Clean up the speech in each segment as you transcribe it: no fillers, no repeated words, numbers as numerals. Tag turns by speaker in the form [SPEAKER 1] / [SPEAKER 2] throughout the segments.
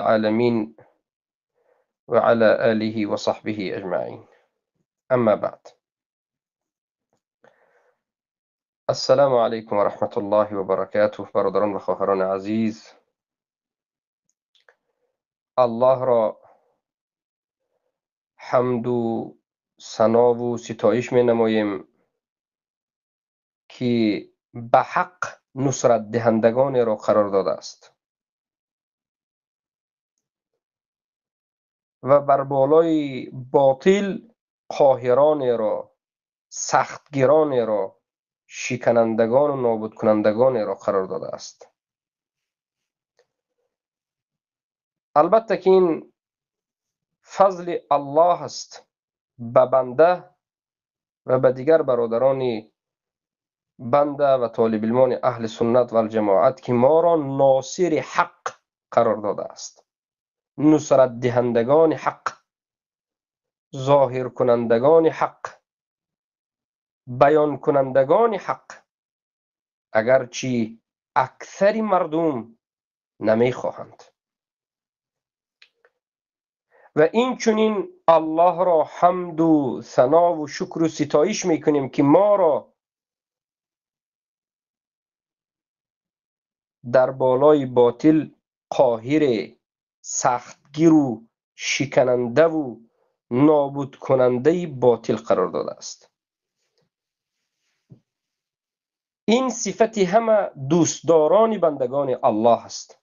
[SPEAKER 1] العالمين وعلى آله وصحبه أجمعين. أما بعد، السلام علیکم و رحمت الله و برکاته. برادران و خواهران عزیز، الله را حمد و ثنا و ستایش می نماییم که به حق نصرت دهندگان را قرار داده است و بر بالای باطل قاهران را، سختگیران را، شکنندگان و نابود کنندگان را قرار داده است. البته که این فضل الله است به بنده و به دیگر برادران بنده و طالب علمان اهل سنت و الجماعت که ما را ناصر حق قرار داده است، نصرت دهندگان حق، ظاهر کنندگان حق، بیان کنندگان حق، اگرچه اکثر مردم نمیخواهند. و این چنین الله را حمد و ثنا و شکر و ستایش میکنیم که ما را در بالای باطل قاهر، سختگیر و شکننده و نابود کننده باطل قرار داده است. این صفت همه دوستداران بندگان الله است.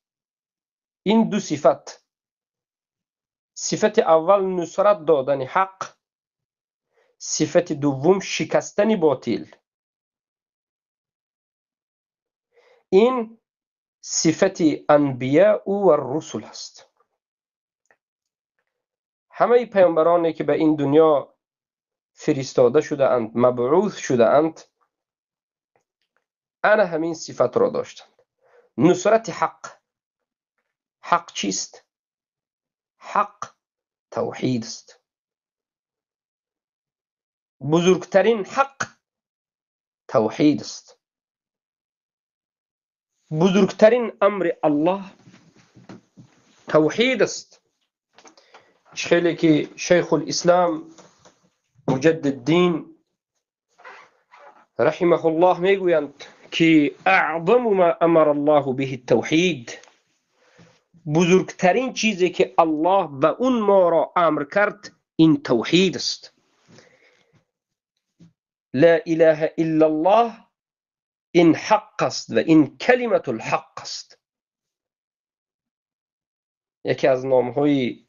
[SPEAKER 1] این دو صفت، صفت اول نصرت دادن حق، صفت دوم شکستن باطل. این صفت انبیاء و رسول است. همه پیامبرانی که به این دنیا فرستاده شده اند، مبعوث شده اند، انا همین صفت را داشتند: نصرت حق. حق چیست؟ حق توحید است. بزرگترین حق توحید است. بزرگترین امر الله توحید است. خیلی که شیخ الاسلام مجدد الدین رحمه الله میگویند که اعظم ما امر الله به التوحید، بزرگترین چیزی که الله به اون ما را امر کرد این توحید است. لا اله الا الله این حق است و این کلمت الحق است. یکی از نامهای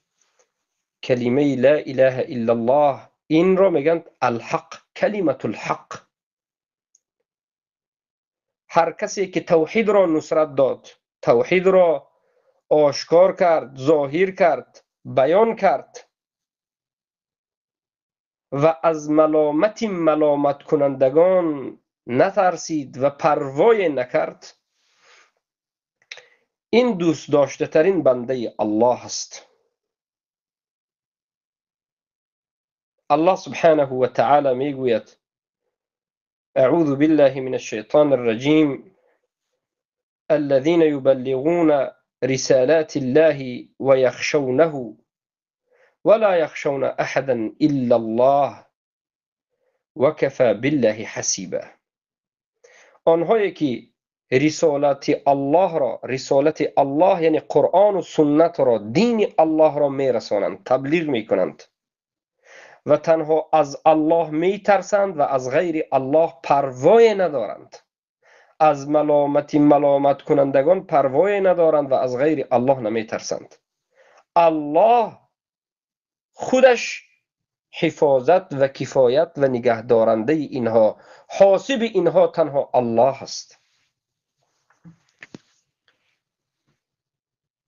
[SPEAKER 1] کلمه لا اله الا الله این را میگن الحق، کلمت الحق. هر کسی که توحید را نصرت داد، توحید را آشکار کرد، ظاهر کرد، بیان کرد و از ملامت ملامت کنندگان نترسید و پروای نکرد، این دوست داشته ترین بنده الله است. الله سبحانه و تعالی میگوید: اعوذ بالله من الشیطان الرجیم، الذين يبلغون رسالات الله ويخشونه ولا يخشون احدا الا الله وكفى بالله حسیبا. آنهایی که رسالت الله را، رسالت الله یعنی قرآن و سنت را، دین الله را میرسانند، تبلیغ میکنند و تنها از الله میترسند و از غیر الله پروای ندارند، از ملامت ملامت کنندگان پروای ندارند و از غیر الله نمیترسند. الله خودش حفاظت و کفایت و نگهدارنده اینها، حاسب اینها تنها الله است.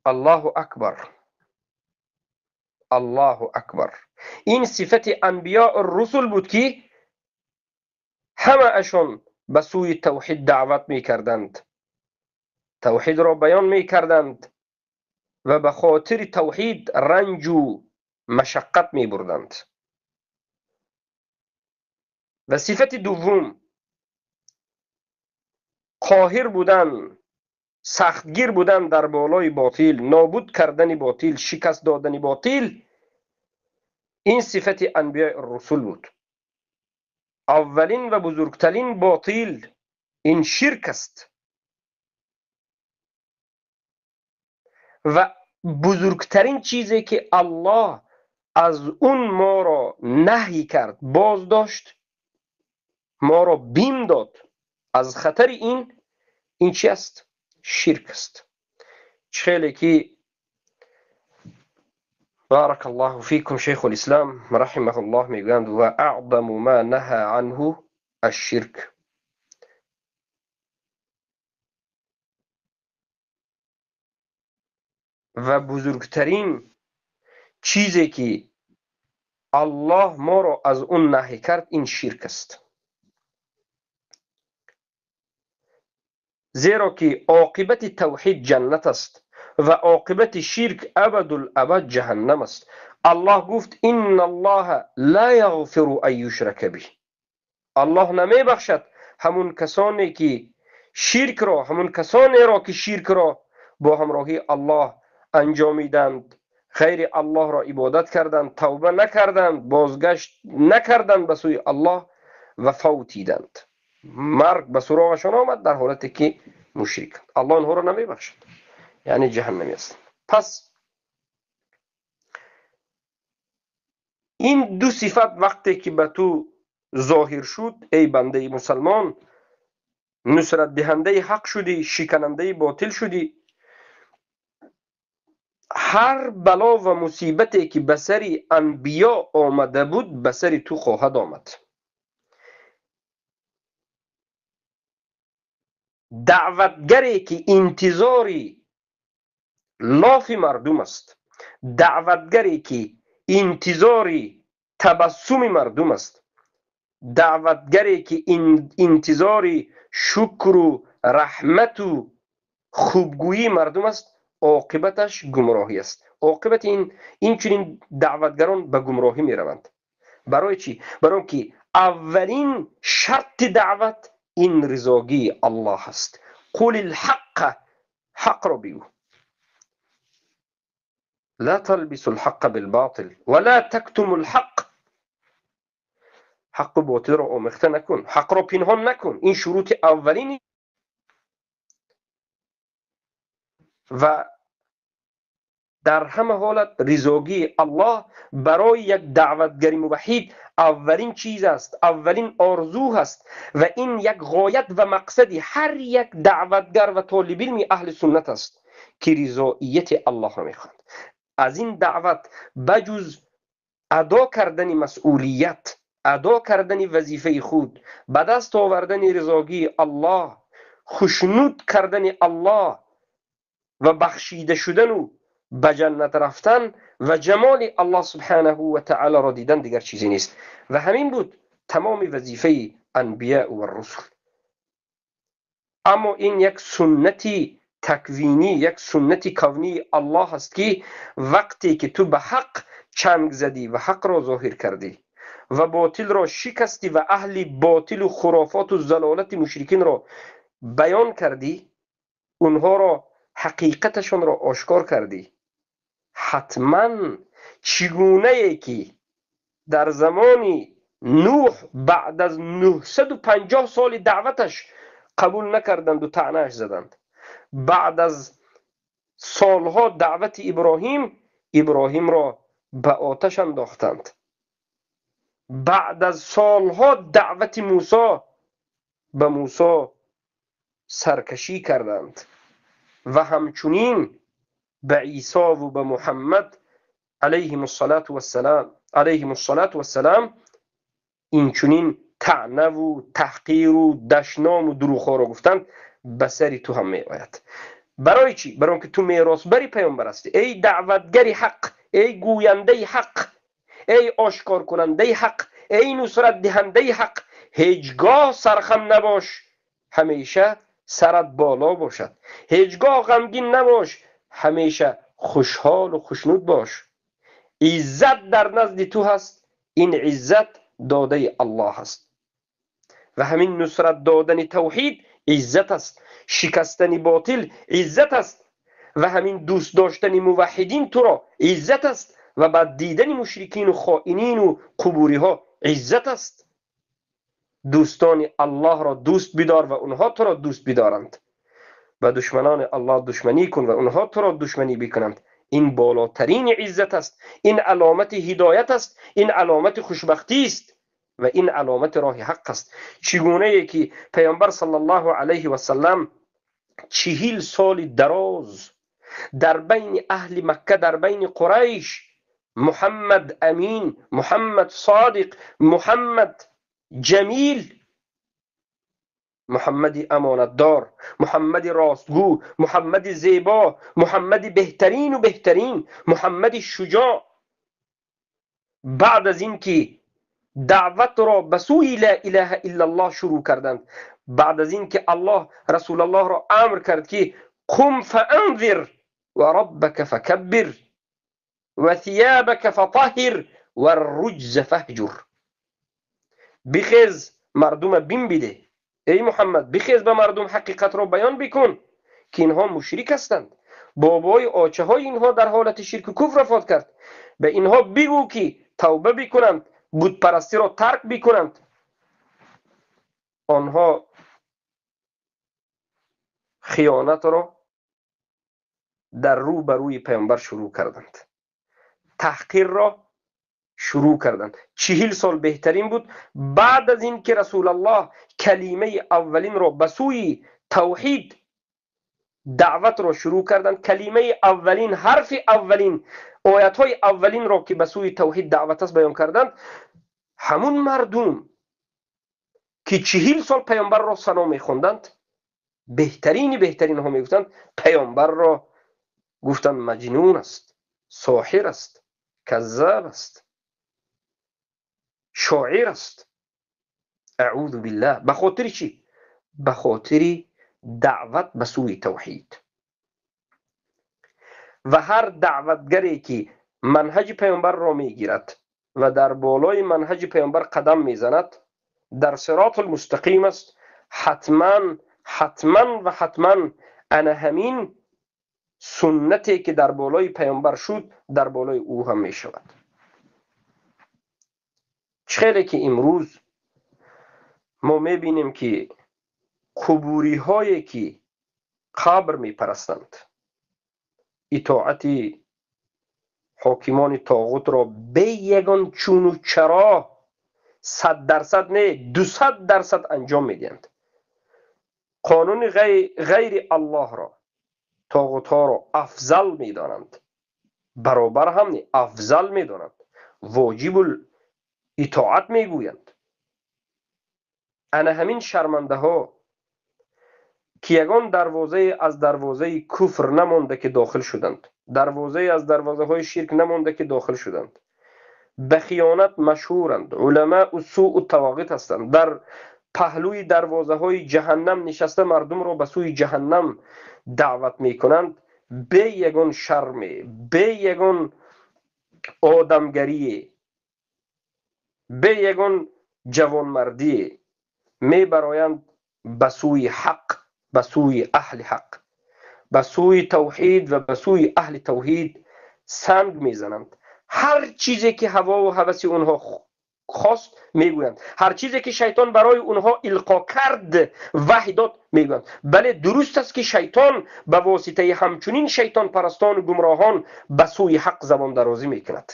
[SPEAKER 1] الله اکبر، الله اکبر. این صفت انبیاء الرسل بود که همه اشون به سوی توحید دعوت میکردند، توحید را بیان میکردند و به خاطر توحید رنج و مشقت میبردند. و صفت دوم قاهر بودن، Сахтгир будан дар болои ботил, нобуд кардани ботил, шикаст додани ботил, ин сифати анбиёи русул буд. Аввалин ва бузургтарин ботил ин ширк аст ва бузургтарин чизе ки Аллоҳ аз он моро наҳй кард, боздошт, моро бим дод аз хатари ин чи аст? Ширк аст. Хеле ки بارك الله فيكم شيخ الإسلام رحمه الله میگویند و اعظم ما نهى عنه الشرك. و بزرگترین چیزی که الله ما را از اون نهی کرد این شرک است، زیرا که عاقبت توحید جنت است و عاقبت شرک ابدالابد جهنم است. الله گفت ان الله لا یغفر ان یشرک به. الله نمیبخشد همون کسانی که شرک را، همون کسانی را که شرک را با همراهی الله انجامیدند، غیر الله را عبادت کردند، توبه نکردند، بازگشت نکردند به سوی الله و فوتیدند، مرگ به سراغشان آمد در حالتی که مشرک. الله آنها را نمیبخشد، یعنی جهنمی است. پس این دو صفت وقتی که به تو ظاهر شد ای بنده مسلمان، نصرت دهنده حق شدی، شکننده باطل شدی، هر بلا و مصیبتی که به سر انبیا آمده بود به سر تو خواهد آمد. دعوتگری که انتظاری لاف مردم است، دعوتگری که انتظاری تبسم مردم است، دعوتگری که انتظاری شکر و رحمت و خوبگویی مردم است، عاقبتش گمراهی است. عاقبت این چنین دعوتگران به گمراهی می روند. برای چی؟ برای اینکه اولین شرط دعوت این رضاگی الله است. قل الحق، حق را بگو. لا تلبسوا الحق بالباطل ولا تكتموا الحق. حق و باطل را آمیخته نکن، حق را پنهان نکن. این شروط اولینی و در همه حالت رضاگی الله برای یک دعوتگری موحد اولین چیز است، اولین آرزو است و این یک غایت و مقصد هر یک دعوتگر و طالب علم اهل سنت است که رضایت الله را میخواند. از این دعوت بجز ادا کردن مسئولیت، ادا کردن وظیفه خود، به دست آوردن رضاگی الله، خوشنود کردن الله و بخشیده شدن و به جنت رفتن و جمال الله سبحانه و تعالی را دیدن دیگر چیزی نیست. و همین بود تمام وظیفه انبیاء و رسول. اما این یک سنتی تکوینی، یک سنت کونی الله است که وقتی که تو به حق چنگ زدی و حق را ظاهر کردی و باطل را شکستی و اهل باطل و خرافات و ضلالت مشرکین را بیان کردی، اونها را حقیقتشان را آشکار کردی، حتما چگونه که در زمان نوح بعد از 950 سال دعوتش قبول نکردند و طعنه‌اش زدند، بعد از سالها دعوت ابراهیم، ابراهیم را به آتش انداختند، بعد از سالها دعوت موسی، به موسی سرکشی کردند و همچنین به عیسی و به محمد علیهم الصلاة والسلام این چنین طعنه و تحقیر و دشنام و دروغ را گفتند، به سر تو هم می آید. برای چی؟ برای اینکه تو میراث بری پیامبر هستی. ای دعوتگر حق، ای گوینده حق، ای آشکار کننده حق، ای نصرت دهنده حق، هیچگاه سرخم نباش، همیشه سرت بالا باشد. هیچگاه غمگین نباش، همیشه خوشحال و خوشنود باش. عزت در نزد تو هست، این عزت داده الله است. و همین نصرت دادن توحید иззат аст, шикастани ботил иззат аст ва ҳамин дӯст доштани муваҳҳидин туро иззат аст ва бад дидани мушрикину хоинину қубуриҳо иззат аст. Дӯстони Аллоҳро дӯст бидор ва онҳо туро дӯст бидоранд ва душманони Аллоҳ душманӣ кун ва онҳо туро душманӣ бикунанд. Ин болотарин иззат аст, ин аломати ҳидоят аст, ин аломати хушбахтӣ аст ва ин аломати роҳи ҳақ аст. Чигунае ки Паёмбар саллаллоҳу алайҳи васаллам 40 соли дароз дар байни аҳли Макка, дар байни Қурайш Муҳаммад Амин, Муҳаммад Содиқ, Муҳаммад Ҷамил, Муҳаммади амонатдор, Муҳаммади ростгӯ, Муҳаммади зебо, Муҳаммади беҳтарину беҳтарин, Муҳаммади шуҷоъ, баъд аз ин ки даъватро ба сӯи ла илаҳа иллаллоҳ шурӯъ карданд, баъд аз ин ки Аллоҳ Расулаллоҳро амр кард ки қум фаанзир ва роббака факаббир ва сиябака фатаҳҳир ва рруҷза фаҳҷур, бихез мардума бим биде, эй Муҳаммад, бихез ба мардум ҳақиқатро баён бикун ки инҳо мушрик ҳастанд, бобои очаҳои инҳо дар ҳолати ширку куфр вафот кард, ба инҳо бигӯ ки тавба бикунанд, бутпарастиро тарк бикунанд. Онҳо хиёнатро дар рӯ ба рӯи Паёмбар шурӯъ карданд, таҳқирро шурӯъ карданд. 40 сол беҳтарин буд. Баъд аз ин ки Расулаллоҳ калимаи аввалинро ба сӯи тавҳид даъватро шурӯъ карданд, калимаи аввалин, ҳарфи аввалин, оятҳои аввалинро ки ба сӯи тавҳид даъват аст баён карданд, ҳамун мардум ки 40 сол Паёмбарро сано мехонданд, беҳтарини беҳтаринҳо мегуфтанд, Паёмбарро гуфтанд маҷнун аст, соҳир аст, каззаб аст, шоир аст. Аъузу биллаҳ. Ба хотири чӣ? Ба хотири даъват ба сӯи тавҳид. Ва ҳар даъватгаре ки манҳаҷи Паёмбарро мегирад ва дар болои манҳаҷи Паёмбар қадам мезанад, дар сиротул мустақим аст, ҳатман, ҳатман ва ҳатман ана ҳамин суннате ки дар болои Паёмбар шуд, дар болои ӯ ҳам мешавад. Чӣ хеле ки имрӯз мо мебинем ки қубуриҳое ки қабр мепарастанд, итоати ҳокимони тоғутро бе ягон чуну чаро 100% не, 200% анҷом медиҳанд. Қонуни ғайри Аллоҳро, тоғутҳоро афзал медонанд, баробар ҳам не, афзал медонанд, воҷибул итоат мегӯянд. Ана ҳамин шармандаҳо ки ягон дарвозае аз дарвозаи куфр намонда ки дохил шуданд, дарвозае аз дарвозаҳои ширк намонда ки дохил шуданд, ба хиёнат машҳуранд, уламау суу тавоғит ҳастанд, дар паҳлӯи дарвозаҳои ҷаҳаннам нишаста мардумро ба сӯи ҷаҳаннам даъват мекунанд, бе ягон шарме, бе ягон одамгарие, бе ягон ҷавонмардие мебароянд ба сӯи ҳақ, ба сӯи аҳли ҳақ, ба сӯи тавҳид ва ба сӯи аҳли тавҳид санг мезананд. Ҳар чизе ки ҳавову ҳаваси онҳо хост мегӯянд, ҳар чизе ки шайтон барои онҳо илқо кард, ваҳй дод мегӯянд. Бале, дуруст аст ки шайтон ба воситаи ҳамчунин шайтонпарастону гумроҳон ба сӯи ҳақ забондарозӣ мекунад.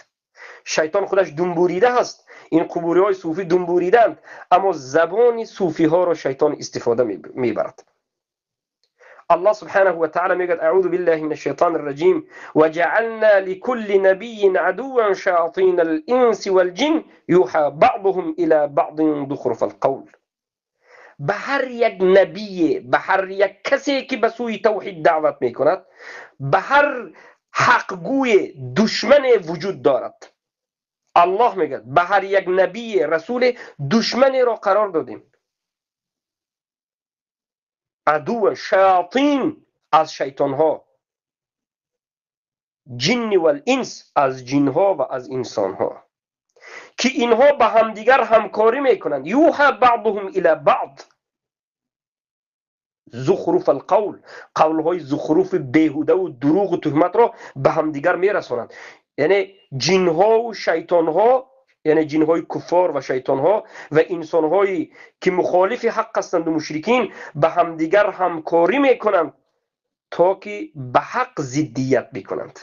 [SPEAKER 1] Шайтон худаш думбурида ҳаст, ин қубуриҳои суфӣ думбуридаанд, аммо забони суфиҳоро шайтон истифода мебарад. الله سبحانه وتعالى میگوید اعوذ بالله من الشیطان الرجیم وجعلنا لكل نبي عدوا شياطين الانس والجن يوحى بعضهم الى بعض زخرف القول. به هر یک نبی، به هر یک کسی که به سوی توحید دعوت میکند، به هر حقگوی دشمن وجود دارد. الله میگه به هر یک نبی رسول دشمن را قرار دادیم. عدو شیاطین از شیطان ها، جن و الانس از جن ها و از انسان ها، که اینها به همدیگر همکاری میکنند. یوحى بعضهم الى بعض. زخرف القول، قولهای زخرف بیهوده و دروغ و تهمت را به همدیگر میرسانند. یعنی جنها و شیطانها، یعنی جنهای کفار و شیطانها و انسانهایی که مخالف حق هستند و مشرکین به همدیگر همکاری میکنند تا که به حق ضدیت بکنند.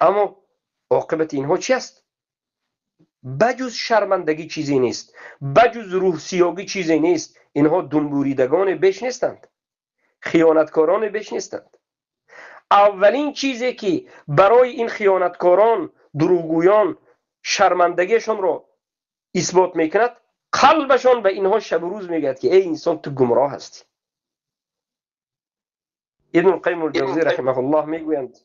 [SPEAKER 1] اما عاقبت اینها چی است؟ بجز شرمندگی چیزی نیست، بجز روح سیاگی چیزی نیست. اینها دنبوریدگان بیش نیستند، خیانتکاران بیش نیستند. اولین چیزی که برای این خیانتکاران، دروغگویان شرمندگیشان را اثبات میکند، قلبشان به اینها شب و روز میگوید که ای انسان تو گمراه هستی. ابن القیم الجوزی رحمه الله میگویند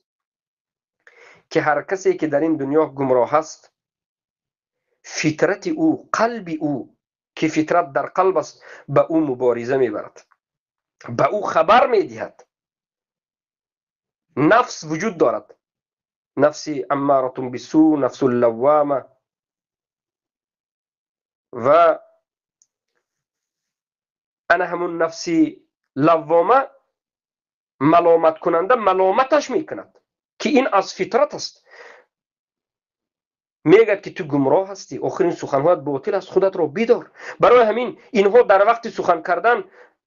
[SPEAKER 1] که هر کسی که در این دنیا گمراه است، فطرت او، قلب او که فطرت در قلب است، به او مبارزه میبرد، به او خبر میدهد. نفس وجود دارد، نفس اماره بالسوء، نفس اللوامه و انا همون نفس لوامه ملامت کننده ملامتش میکند که این از فطرت است. میگد که تو گمراه هستی، آخرین سخنهایت باطل است، خودت را بیدار. برای همین اینها در وقت سخن کردن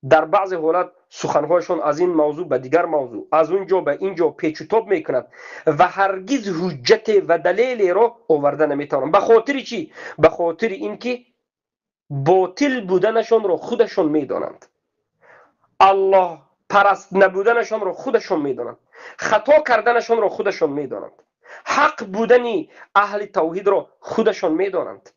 [SPEAKER 1] در بعض حالت سخنهایشان از این موضوع به دیگر موضوع، از اونجا به اینجا پیچ و تاب میکند و هرگز حجت و دلیل را آورده نمیتوانند. به خاطر چی؟ به خاطر اینکه باطل بودنشان را خودشان میدانند، الله پرست نبودنشان را خودشان میدانند، خطا کردنشان را خودشان میدانند، حق بودن اهل توحید را خودشان میدانند.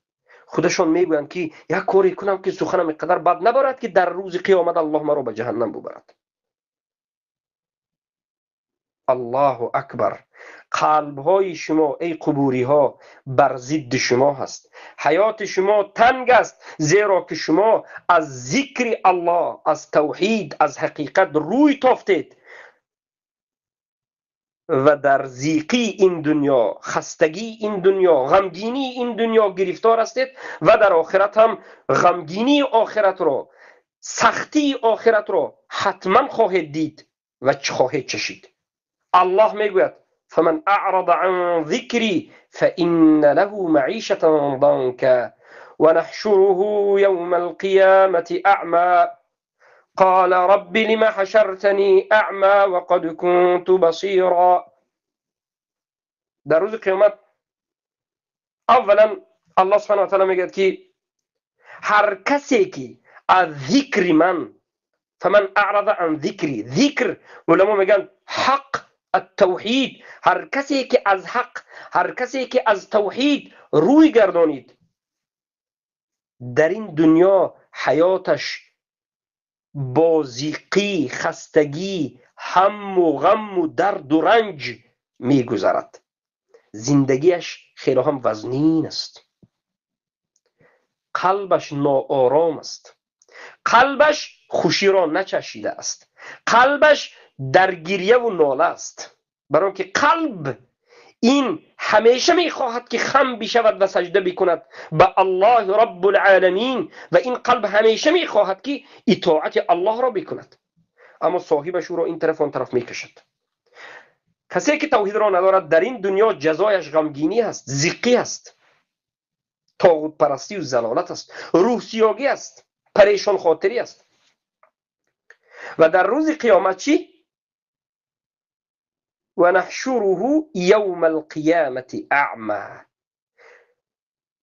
[SPEAKER 1] خودشان میگویند که یک کاری کنم که سخنم اینقدر بد نبارد که در روز قیامت الله مرا به جهنم ببرد. الله اکبر. قلب های شما ای قبوری ها بر ضد شما هست، حیات شما تنگ است، زیرا که شما از ذکر الله، از توحید، از حقیقت روی تافتید و در زیقی این دنیا، خستگی این دنیا، غمگینی این دنیا گرفتار هستید و در آخرت هم غمگینی آخرت را، سختی آخرت را حتما خواهید دید و خواهید چشید. الله میگوید فمن اعرض عن ذکری فإن له معیشة ضنکا ونحشره یوم القیامة اعمی قال رب لم حشرتنی اعمی وقد كنت بصیرا. در روز قیامت اولا الله سبحانه و تعالی میگه که هر کسی که از ذکر من، فمن اعرض عن ذکری، ذکر علما میگن حق التوحید، هر کسی که از حق، هر کسی که از توحید روی گردانید، در این دنیا حیاتش با ضیقی، خستگی، هم و غم و درد و رنج میگذرد. زندگیش خیلی هم وزنین است، قلبش ناآرام است، قلبش خوشی را نچشیده است، قلبش در گریه و ناله است. برای اینکه قلب این همیشه میخواهد که خم بشود و سجده بکند به الله رب العالمین و این قلب همیشه میخواهد که اطاعت الله را بکند، اما صاحبش او را این طرف آن طرف میکشد. کسی که توحید را ندارد در این دنیا جزایش غمگینی است، ضیقی است، طاغوت پرستی و ضلالت است، روح سیاگی است، پریشان خاطری است. و در روز قیامت چی؟ و نحشره یوم القیامة اعمی.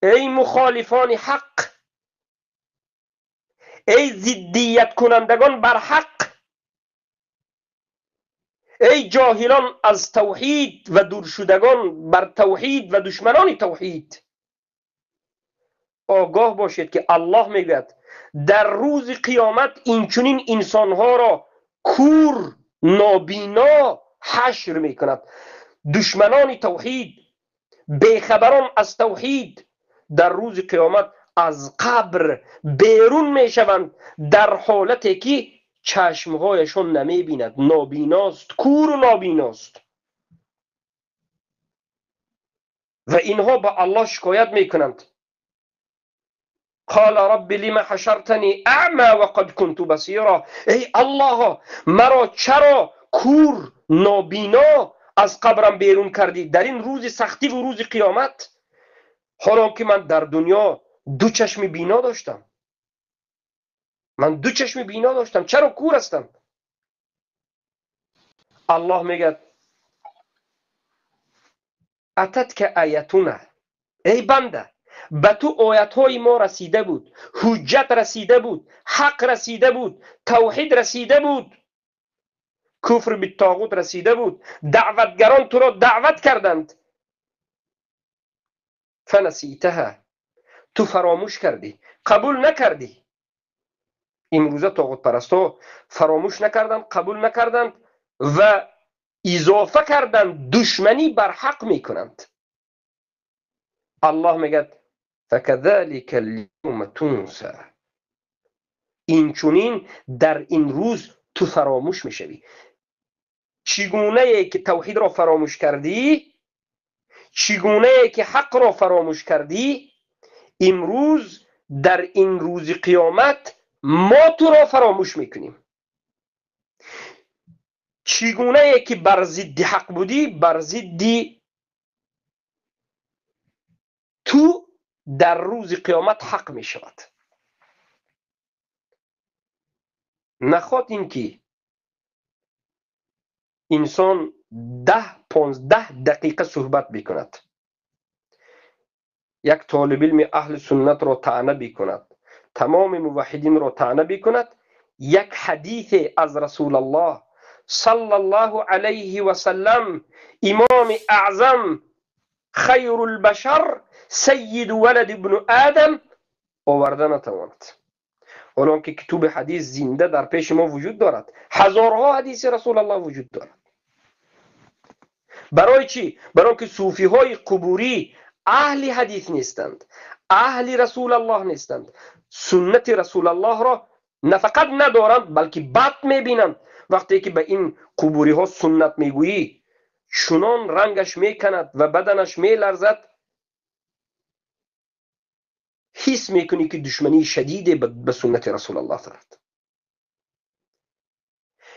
[SPEAKER 1] ای مخالفان حق، ای ضدیت کنندگان بر حق، ای جاهلان از توحید و دور شدگان بر توحید و دشمنان توحید، آگاه باشید که الله میگوید در روز قیامت اینچنین انسانها را کور، نابینا حشر میکند. دشمنان توحید، بیخبران از توحید در روز قیامت از قبر بیرون میشوند در حالتی که چشمهایشان نمیبیند، نابیناست، کور و نابیناست. و اینها به الله شکایت میکنند. قال رب لما حشرتنی اعمی وقد كنت بصیرا. ای الله، مرا چرا کور نابینا از قبرم بیرون کردی در این روز سختی و روز قیامت، حالا که من در دنیا دو چشم بینا داشتم، من دو چشم بینا داشتم، چرا کور هستم؟ الله میگه اتتک آیتنا، ای بنده، به تو آیت های ما رسیده بود، حجت رسیده بود، حق رسیده بود، توحید رسیده بود، کفر به طاغوت رسیده بود، دعوتگران تو را دعوت کردند، فنسیتها، تو فراموش کردی، قبول نکردی. امروزه طاغوت پرستا فراموش نکردند، قبول نکردند و اضافه کردند، دشمنی بر حق میکنند. الله میگه فکذلک اليوم تنسى، این چونین در این روز تو فراموش میشوی. چگونه که توحید را فراموش کردی، چگونه که حق را فراموش کردی، امروز در این روز قیامت ما تو را فراموش میکنیم. چگونه که بر ضد حق بودی، بر ضد تو در روز قیامت حق می شود. نخواد این که انسان 10-15 دقیقه صحبت بکند، یک طالب علم اهل سنت را طعنه بکند، تمام موحدین را طعنه بکند، یک حدیث از رسول الله صلی الله علیه و سلم، امام اعظم، خیر البشر، سید ولد ابن آدم آورده نتواند. حالا که کتب حدیث زنده در پیش ما وجود دارد، هزارها حدیث رسول الله وجود دارد. برای چی؟ برای که صوفی های قبوری اهل حدیث نیستند، اهل رسول الله نیستند، سنت رسول الله را نه فقط ندارند بلکه بد میبینند. وقتی که به این قبوری ها سنت میگویی، چنان رنگش میکند و بدنش میلرزد، حس میکنی که دشمنی شدید به سنت رسول الله دارد.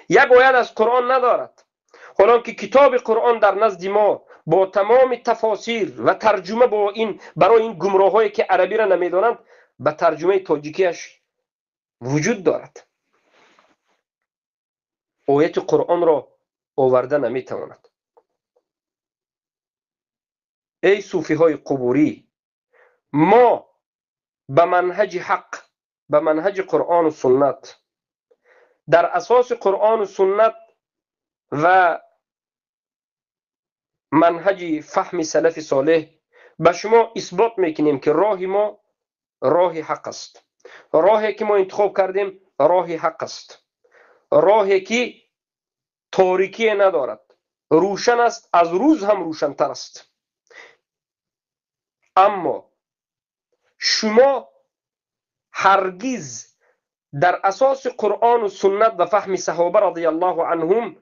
[SPEAKER 1] یک آیت از قرآن ندارد، حالا که کتاب قرآن در نزد ما با تمام تفاسیر و ترجمه با این برای این گمراهایی که عربی را نمیدانند به ترجمه تاجیکیش وجود دارد، آیت قرآن را آورده نمیتواند. ای صوفی های قبوری، ما به منهج حق، به منهج قرآن و سنت، در اساس قرآن و سنت و منهج فهم سلف صالح به شما اثبات میکنیم که راه ما راه حق است، راهی که ما انتخاب کردیم راه حق است، راهی که تاریکی ندارد، روشن است، از روز هم روشنتر است. اما شما هرگز در اساس قرآن و سنت و فهم صحابه رضی الله عنهم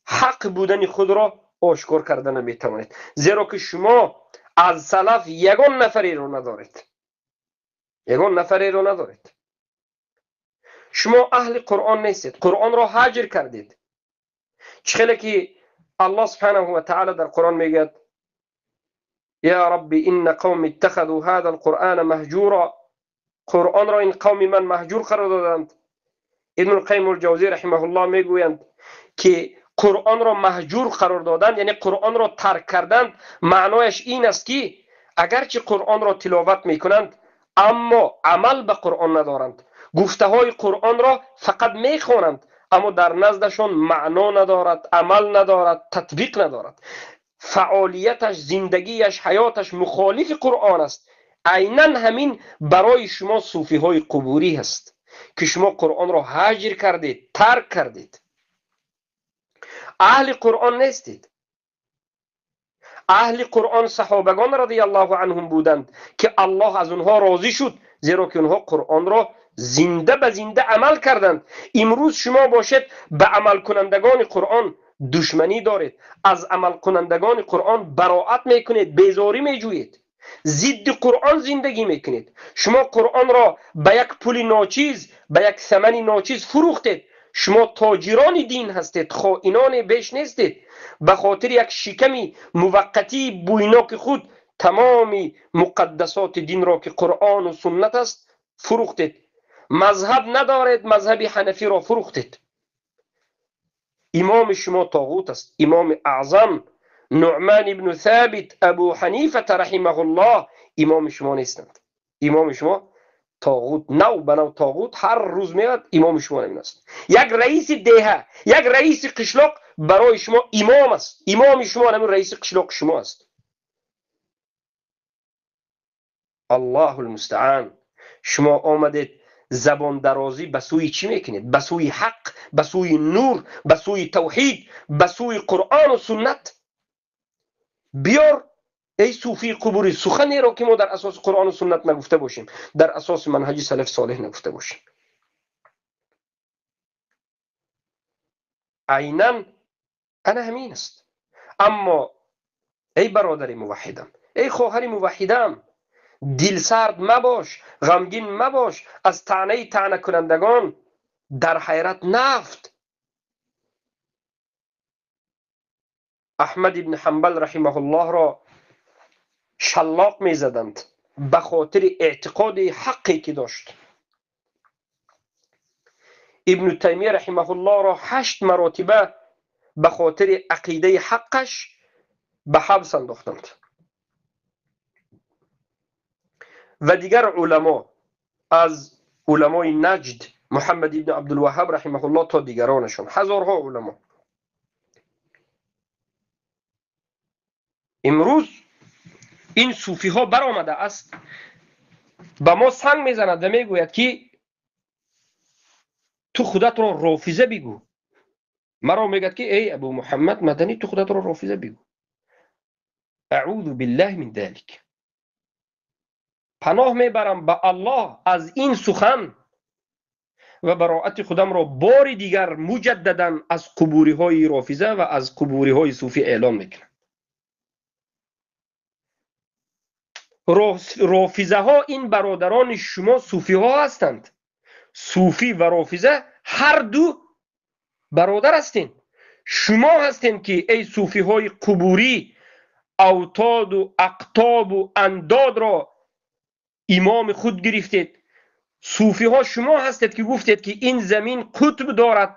[SPEAKER 1] حق بودن خود را آشکار کرده نمیتوانید، زیرا که شما از سلف یگان نفری را ندارید، یگان نفری را ندارید. شما اهل قرآن نیستید، قرآن را هجر کردید. چخیلی که الله سبحانه و تعالی در قرآن میگه یا رب ان قوم اتخذوا هذا القرآن مهجورا، قرآن را این قوم من مهجور قرار دادند. ابن القیم الجوزی رحمه الله میگویند که قرآن را مهجور قرار دادند، یعنی قرآن را ترک کردند، معنایش این است که اگرچه قرآن را تلاوت میکنند اما عمل به قرآن ندارند، گفته های قرآن را فقط میخوانند اما در نزدشان معنا ندارد، عمل ندارد، تطبیق ندارد، فعالیتش، زندگیش، حیاتش مخالف قرآن است. عینا همین برای شما صوفی های قبوری هست که شما قرآن را هجر کردید، ترک کردید، اهل قرآن نیستید. اهل قرآن صحابگان رضی الله عنهم بودند که الله از اونها راضی شد، زیرا که اونها قرآن را زنده به زنده عمل کردند. امروز شما باشد به عمل کنندگان قرآن دشمنی دارید، از عمل کنندگان قرآن براعت میکنید، بیزاری میجویید. Зидди Қуръон зиндагӣ мекунед. Шумо Қуръонро ба як пули ночиз, ба як самани ночиз фурӯхтед. Шумо тоҷирони дин ҳастед, хоиноне беш нестед. Ба хотири як шиками муваққатии бӯйноки худ тамоми муқаддасоти динро, ки Қуръону суннат аст, фурӯхтед. Мазҳаб надоред, мазҳаби ҳанафиро фурӯхтед. Имоми шумо тоғут аст. Имоми аъзам Нуъман ибну Собит Абу Ҳанифата раҳимаҳуллоҳ имоми шумо нестанд. Имоми шумо тоғут, нав ба нав тоғут ҳар рӯз меояд, имоми шумо намин аст. Як раиси деҳа, як раиси қишлоқ барои шумо имом аст. Имоми шумо намин раиси қишлоқи шумо аст. Аллоҳу лмустаан. Шумо омадед забондарозӣ ба сӯи чӣ мекунед? Ба сӯи ҳақ, ба сӯи нур, ба сӯи тавҳид, ба сӯи Қуръону суннат. Биёр эй сӯфии қубурӣ суханеро, ки мо дар асоси Қуръону суннат нагуфта бошем, дар асоси манҳаҷи салафи солеҳ нагуфта бошем. Айнан ана ҳамин аст. Аммо эй бародари муваҳҳидам, эй хоҳари муваҳҳидам, дилсард мабош, ғамгин мабош, аз таънаи таънакунандагон дар ҳайрат нафт. Аҳмад ибни Ҳанбал раҳимаҳуллоҳро шаллоқ мезаданд ба хотири эътиқоди ҳаққе ки дошт. Ибну Таймия раҳимаҳуллоҳро 8 маротиба ба хотири ақидаи ҳаққаш ба ҳабс андохтанд. Ва дигар уламо аз уламои Наҷд, Муҳаммад ибни Абдулваҳҳаб раҳимаҳуллоҳ то дигаронашон, ҳазорҳо уламо. Имрӯз ин сӯфиҳо баромада аст, ба мо санг мезанад ва мегӯяд, ки ту худатро рофиза бигӯ. Маро мегӯяд, ки эй Абу Муҳаммад Маданӣ, ту худатро рофиза бигӯ. Аъузу биллаҳи мин залик. Паноҳ мебарам ба Аллоҳ аз ин сухан ва бароати худамро бори дигар муҷаддадан аз қубуриҳои рофиза ва аз қубуриҳои сӯфӣ эълон мекунам. Рофизаҳо ин бародарони шумо сӯфиҳо ҳастанд. Сӯфӣ ва рофиза ҳар ду бародар ҳастед. Шумо ҳастед, ки эй сӯфиҳои қубурӣ автоду ақтобу андодро имоми худ гирифтед. Сӯфиҳо шумо ҳастед, ки гуфтед, ки ин замин қутб дорад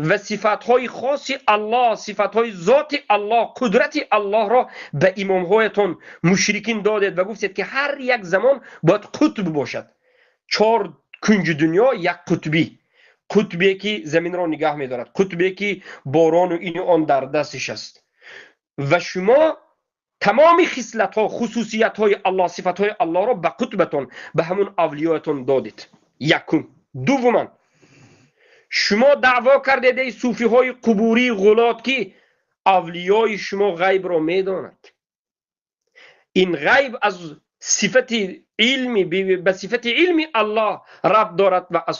[SPEAKER 1] ва сифатҳои хоси Аллоҳ, сифатҳои зоти Аллоҳ, қудрати Аллоҳро ба имомҳоятон мушрикин додед ва гуфтед, ки ҳар як замон бояд қутб бошад. 4 кунҷи дунё як қутбӣ, қутбе ки заминро нигаҳ медорад, қутбе ки борону ину он дар дастиш аст. Ва шумо тамоми хислатҳо, хусусиятҳои Аллоҳ, сифатҳои Аллоҳро ба қутбатон, ба ҳамун авлиёятон додед. Якум. Дуввуман, шумо даъво кардед эй сӯфиҳои қубурии ғулот, ки авлиёи шумо ғайбро медонад. Ин ғайб аз сифати илми, ба сифати илми Аллоҳ рабт дорад ва аз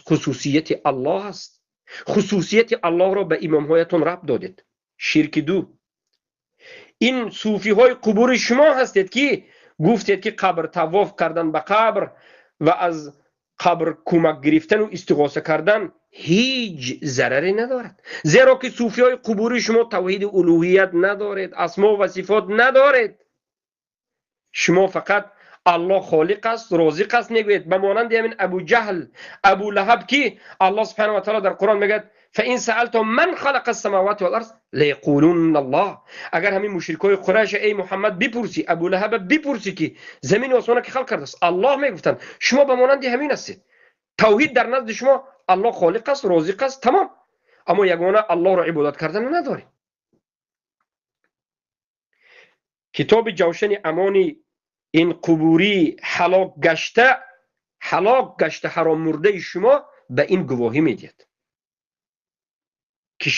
[SPEAKER 1] хусусияти Аллоҳ аст. Хусусияти Аллоҳро ба имомҳоятон рабт додед. Ширки ду. Ин сӯфиҳои қубури шумо ҳастед, ки гуфтед, ки қабр тавоф кардан ба қабр ва аз қабр кӯмак гирифтану истиғоса кардан ҳеҷ зараре надорад, зеро ки сӯфиҳои қубури шумо тавҳиди улӯҳият надоред, асмо ва сифот надоред. Шумо фақат Аллоҳ холиқ аст, розиқ аст мегӯед, ба монанди ҳамин Абу Ҷаҳл, Абу Лаҳаб, ки Аллоҳ субҳанаҳу ва таъоло дар Қуръон мегӯяд: فإن سألتم من خلق السماوات والأرض ليقولن الله. اگر همین مشرکای قریش ای محمد بپرسی، ابو لهب بپرسی که زمین و آسمان که خلق کرده است، الله میگفتند. شما به مانند همین هستید. توحید در نزد شما الله خالق است، رازق است، تمام. اما یگانه الله را عبادت کردن نداریم. کتاب جوشن امانی این قبوری هلاک گشته، هلاک گشته حرام مرده شما به این گواهی میدهد که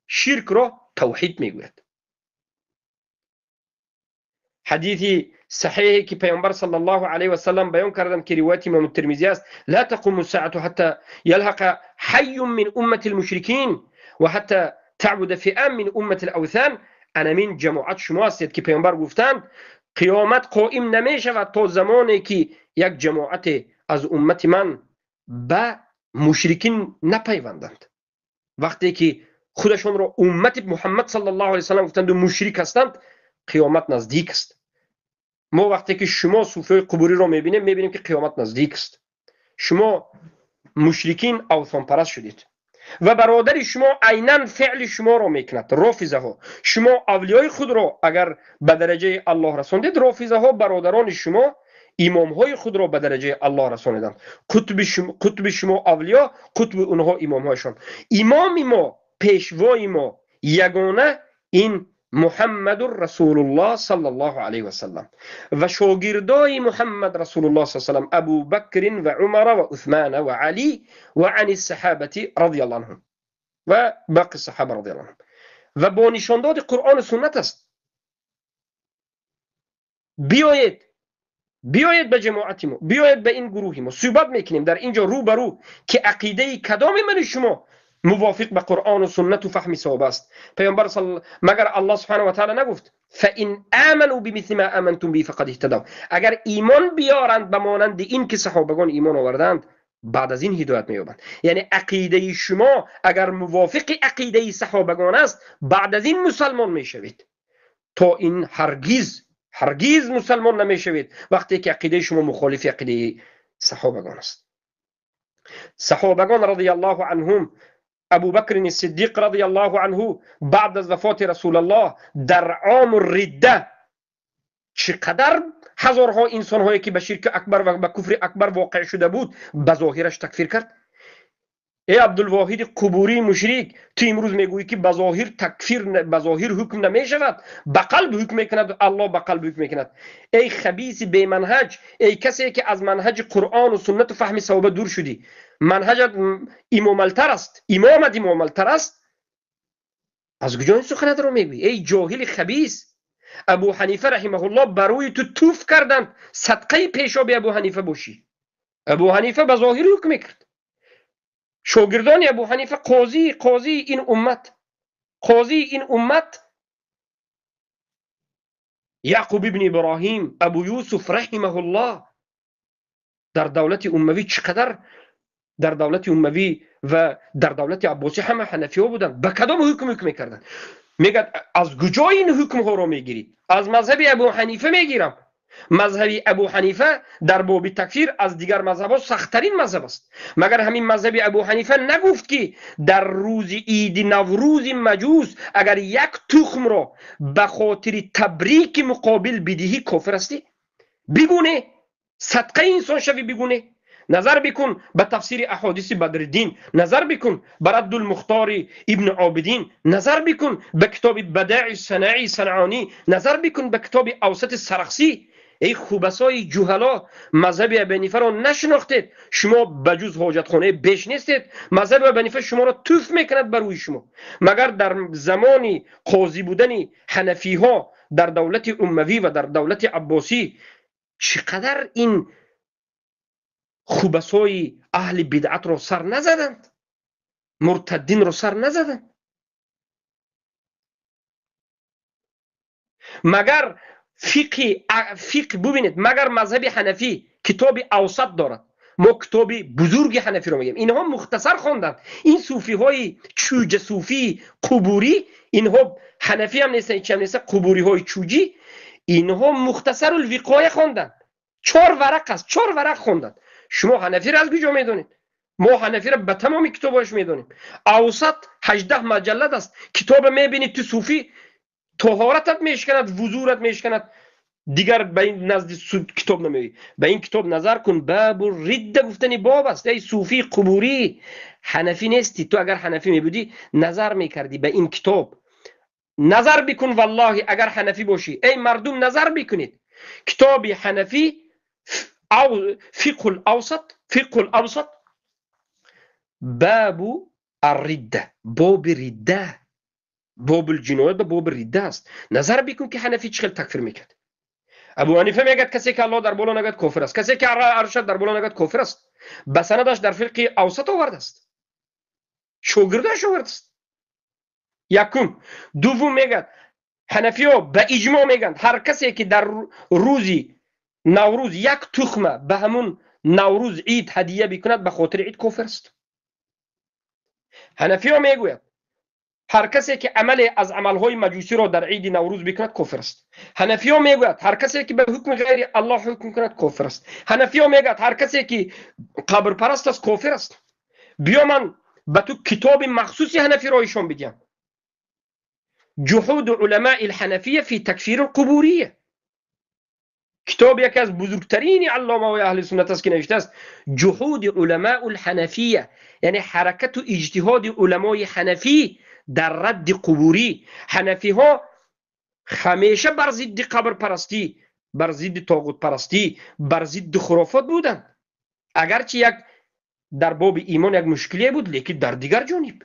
[SPEAKER 1] شرک را توحید میگوید. حدیثی صحیحی که پیامبر صلی الله علیه و سلم بیان کردند که روایت امام ترمذی است: لا تقوم الساعة حتى يلحق حي من أمة المشركين وحتى تعبد فئام من أمة الأوثان. انا من جماعت شما هستید که پیامبر گفتند Қиёмат қоим намешавад то замоне ки як ҷамоате аз уммати ман ба мушрикин напайванданд. Вақте ки худашонро уммати Муҳаммад саллаллоҳу алайҳи васаллам гуфтанду мушрик ҳастанд, қиёмат наздик аст. Мо вақте ки шумо суфиҳои қубуриро мебинем, мебинем ки қиёмат наздик аст. Шумо мушрикин авсонпараст шудед ва бародари шумо айнан феъли шуморо мекунад. Рофизаҳо, шумо авлиёи худро агар ба дараҷаи Аллоҳ расондед, рофизаҳо бародарони шумо имомҳои худро ба дараҷаи Аллоҳ расониданд. Қутби шумо авлиё, қутби онҳо имомҳояшон. Имоми мо, пешвои мо ягона ин Муҳаммадур Расулуллоҳ саллаллоҳу алайҳи васаллам ва шогирдои Муҳаммад Расулуллоҳ саллаллоҳу алайҳи васаллам Абу Бакрин ва Умара ва Усмана ва Али ва ани саҳабати радияллоҳу анҳум ва боқи саҳаба радияллоҳу анҳум. Ва бо нишондоди Қуръону суннат аст. Биёед, биёед ба ҷамоати мо, биёед ба ин гурӯҳи мо, суҳбат мекунем дар ин ҷо рӯ ба рӯ, ки ақидаи кадоми ману шумо мувофиқ ба Қуръону суннату фаҳми саҳоба аст. Паёмбар магар Аллоҳ субҳанаҳу ва таъала нагуфт: фаин аману бимисли ма амантум биҳи фақад иҳтадав. Агар имон биёранд ба монанди ин ки саҳобагон имон оварданд, баъд аз ин ҳидоят меёбанд. Яъне ақидаи шумо агар мувофиқи ақидаи саҳобагон аст, баъд аз ин мусалмон мешавед. То ин ҳаргиз, ҳаргиз мусалмон намешавед вақте ки ақидаи шумо мухолифи ақидаи саҳобагон аст. Саҳобагон радияллоҳу анҳум, Абу Бакр Сиддиқ радияллоҳу анҳу баъд аз вафоти Расулаллоҳ дар ому ридда чӣ қадар ҳазорҳо инсонҳое ки ба ширки акбар ва ба куфри акбар воқеъ шуда буд, ба зоҳираш такфир кард. Эй Абдулвоҳиди қубурии мушрик, ту имрӯз мегӯӣ ки ба зоҳир такфир, ба зоҳир ҳукм намешавад, ба қалб ҳукм мекунад, Аллоҳ ба қалб ҳукм мекунад. Эй хабиси беманҳаҷ, эй касе ки аз манҳаҷи Қуръону суннату фаҳми саҳоба дур шудӣ, манҳаҷат имомалтар аст, имомат имомалтар аст, аз куҷо ин суханатро мегӯӣ? Эй ҷоҳили хабис, Абу Ҳанифа раҳимаҳуллоҳ ба рӯи ту туф карданд, садқаи пешоби Абу Ҳанифа бошӣ. Абу Ҳанифа ба зоҳир ҳукм мекард. Шогирдони Абу Ҳанифа қозии ин уммат, қозии ин уммат Яъқуб ибни Иброҳим, Абу Юсуф раҳимаҳуллоҳ дар давлати уммавӣ чӣ қадар, дар давлати уммавӣ ва дар давлати аббосӣ ҳама ҳанафиҳо буданд, ба кадом ҳукм ҳукм мекарданд? Мегӯяд аз куҷо ин ҳукмҳоро мегирӣ? Аз мазҳаби Абу Ҳанифа мегирам. Мазҳаби Абу Ҳанифа дар боби такфир аз дигар мазҳабҳо сахттарин мазҳаб аст. Магар ҳамин мазҳаби Абу Ҳанифа нагуфт ки дар рӯзи иди Наврӯзи маҷус агар як тухмро ба хотири табрики муқобил бидиҳӣ кофир ҳастӣ? Бигуне, садқаи инсон шавӣ, бигуне. Назар бикун ба тафсири аҳодиси Бадриддин, назар бикун ба Раддулмухтори ибни Обидин, назар бикун ба китоби Бадаи Санаи Санъонӣ, назар бикун ба китоби Авсати Сарахсӣ. Эй хубасои ҷуҳало, мазҳаби Абу Ҳанифаро нашинохтед, шумо ба ҷуз ҳоҷатхонаи беш нестед. Мазҳаби Абу Ҳанифа шуморо туф мекунад бар рӯи шумо. Магар дар замони қозӣ будани ҳанафиҳо дар давлати уммавӣ ва дар давлати аббосӣ чӣ қадар ин хубасои аҳли бидъатро сар назаданд, муртаддинро сар назаданд? Магар фиқҳ бубинед, магар мазҳаби ҳанафӣ китоби авсат дорад? Мо китоби бузурги ҳанафиро мегӯем. Инҳо мухтасар хонданд. Ин суфиҳои чӯҷа, суфии қубурӣ, инҳо ҳанафӣ ҳам нестанд, ҳеч ҳам нестанд, қубуриҳои чӯҷӣ, инҳо мухтасарул виқоя хонданд. 4 варақ аст, 4 варақ хонданд. Шумо ҳанафиро аз куҷо медонед? Мо ҳанафиро ба тамоми китобҳояш медонем. Авсат 18 маҷаллад аст. Китоба мебинӣ ту суфӣ, тоҳоратат мешканад, вузурат мешканад, дигар ба ин назди суд китоб намеоӣ. Ба ин китоб назар кун, бабу ридда гуфтани боб аст. Эй суфии қубурӣ, ҳанафӣ нестӣ. Ту агар ҳанафӣ мебудӣ, назар мекардӣ ба ин китоб. Назар бикун, валлоҳи, агар ҳанафӣ бошӣ. Эй мардум, назар бикунед. Китоби ҳанафӣ фиқҳул авсат, фиқҳул авсат, бабу арридда, боби ридда, бобул ҷиноят ва боби ридда аст. Назар бикун ки ҳанафӣ чӣ хел такфир мекард. Абу Ҳанифа мегӯяд касе ки Аллоҳ дар боло нагӯяд кофир аст, касе ки аршад дар боло нагӯяд кофир аст. Ба санадаш дар фиқҳи авсат овардааст, шогирдаш овардааст. Якум. Дуввум мегӯяд ҳанафиҳо ба иҷмоъ мегӯянд, ҳар касе ки дар рӯзи Наврӯз як тухма ба ҳамун Наврӯз ид ҳадия бикунад, ба хотири ид кофир аст. Ҳанафиҳо мегӯяд, ҳар касе ки амале аз амалҳои маҷусиро дар иди Наврӯз бикунад, кофир аст. Ҳанафиҳо мегӯяд, ҳар касе ки ба ҳукми ғайри Аллоҳ ҳукм кунад, кофир аст. Ҳанафиҳо мегӯяд, ҳар касе ки қабрпараст аст, кофир аст. Биё ман ба ту китоби махсуси ҳанафиро ишон бидиҳам. جحود علماء الحنفية في تكفير القبورية. کتاب یکی از بزرگترین علامه های اهل سنت است که نوشته است جحود علماء الحنفیه، یعنی حرکت و اجتهاد علمای حنفی در رد قبوری. حنفی ها همیشه بر ضد قبر پرستی، بر ضد طاغوت پرستی، بر ضد خرافات بودند. اگرچه یک در باب ایمان یک مشکلی بود، لیکن در دیگر جانب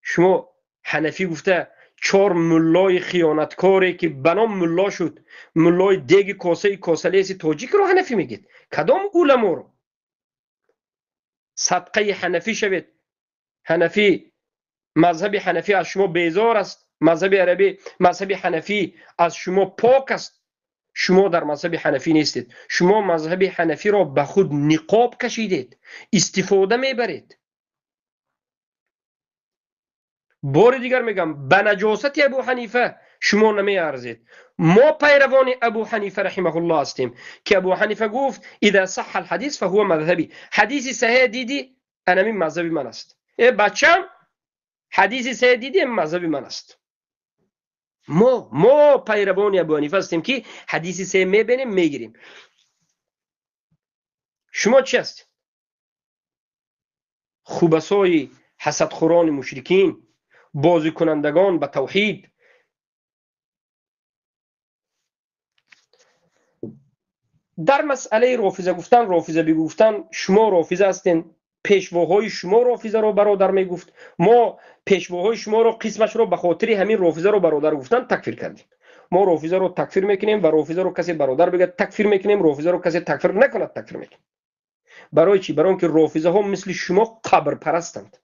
[SPEAKER 1] شما حنفی گفته چهار ملای خیانتکاری که بنام ملا شد، ملای دیگ کاسه کاسلیس تاجیک رو حنفی میگید. کدام علما رو؟ صدقه حنفی شوید. حنفی، مذهب حنفی از شما بیزار است. مذهب عربی، مذهب حنفی از شما پاک است. شما در مذهب حنفی نیستید. شما مذهب حنفی را به خود نقاب کشیدید، استفاده میبرید. بار دیگر میگم، به نجاست ابو حنیفه شما نمیارزید. ما پیروان ابو حنیفه رحمه الله هستیم که ابو حنیفه گفت اذا صح الحدیث فهو مذهبی. حدیث صحیح دیدی، انمی مذهبی من است. ای بچم، حدیث صحیح دیدی، مذهبی من است. ما پیروان ابو حنیفه هستیم که حدیث صحیح میبینیم میگیریم. شما چی هستید؟ خوبسای حسدخوران مشرکین، بازی کنندگان به توحید. در مسئله رافضه گفتن، رافضه بگفتن، شما رافضه هستین، پیشواهای شما رافضه رو برادر میگفت. ما پیشواهای شما رو قسمش رو به خاطر همین رافضه رو برادر گفتن تکفیر کردیم. ما رافضه رو تکفیر میکنیم و رافضه رو کسی برادر بگه تکفیر میکنیم، رافضه رو کسی تکفیر نکند تکفیر میکنیم. برای چی؟ برای اینکه رافضه ها مثل شما قبر پرستند.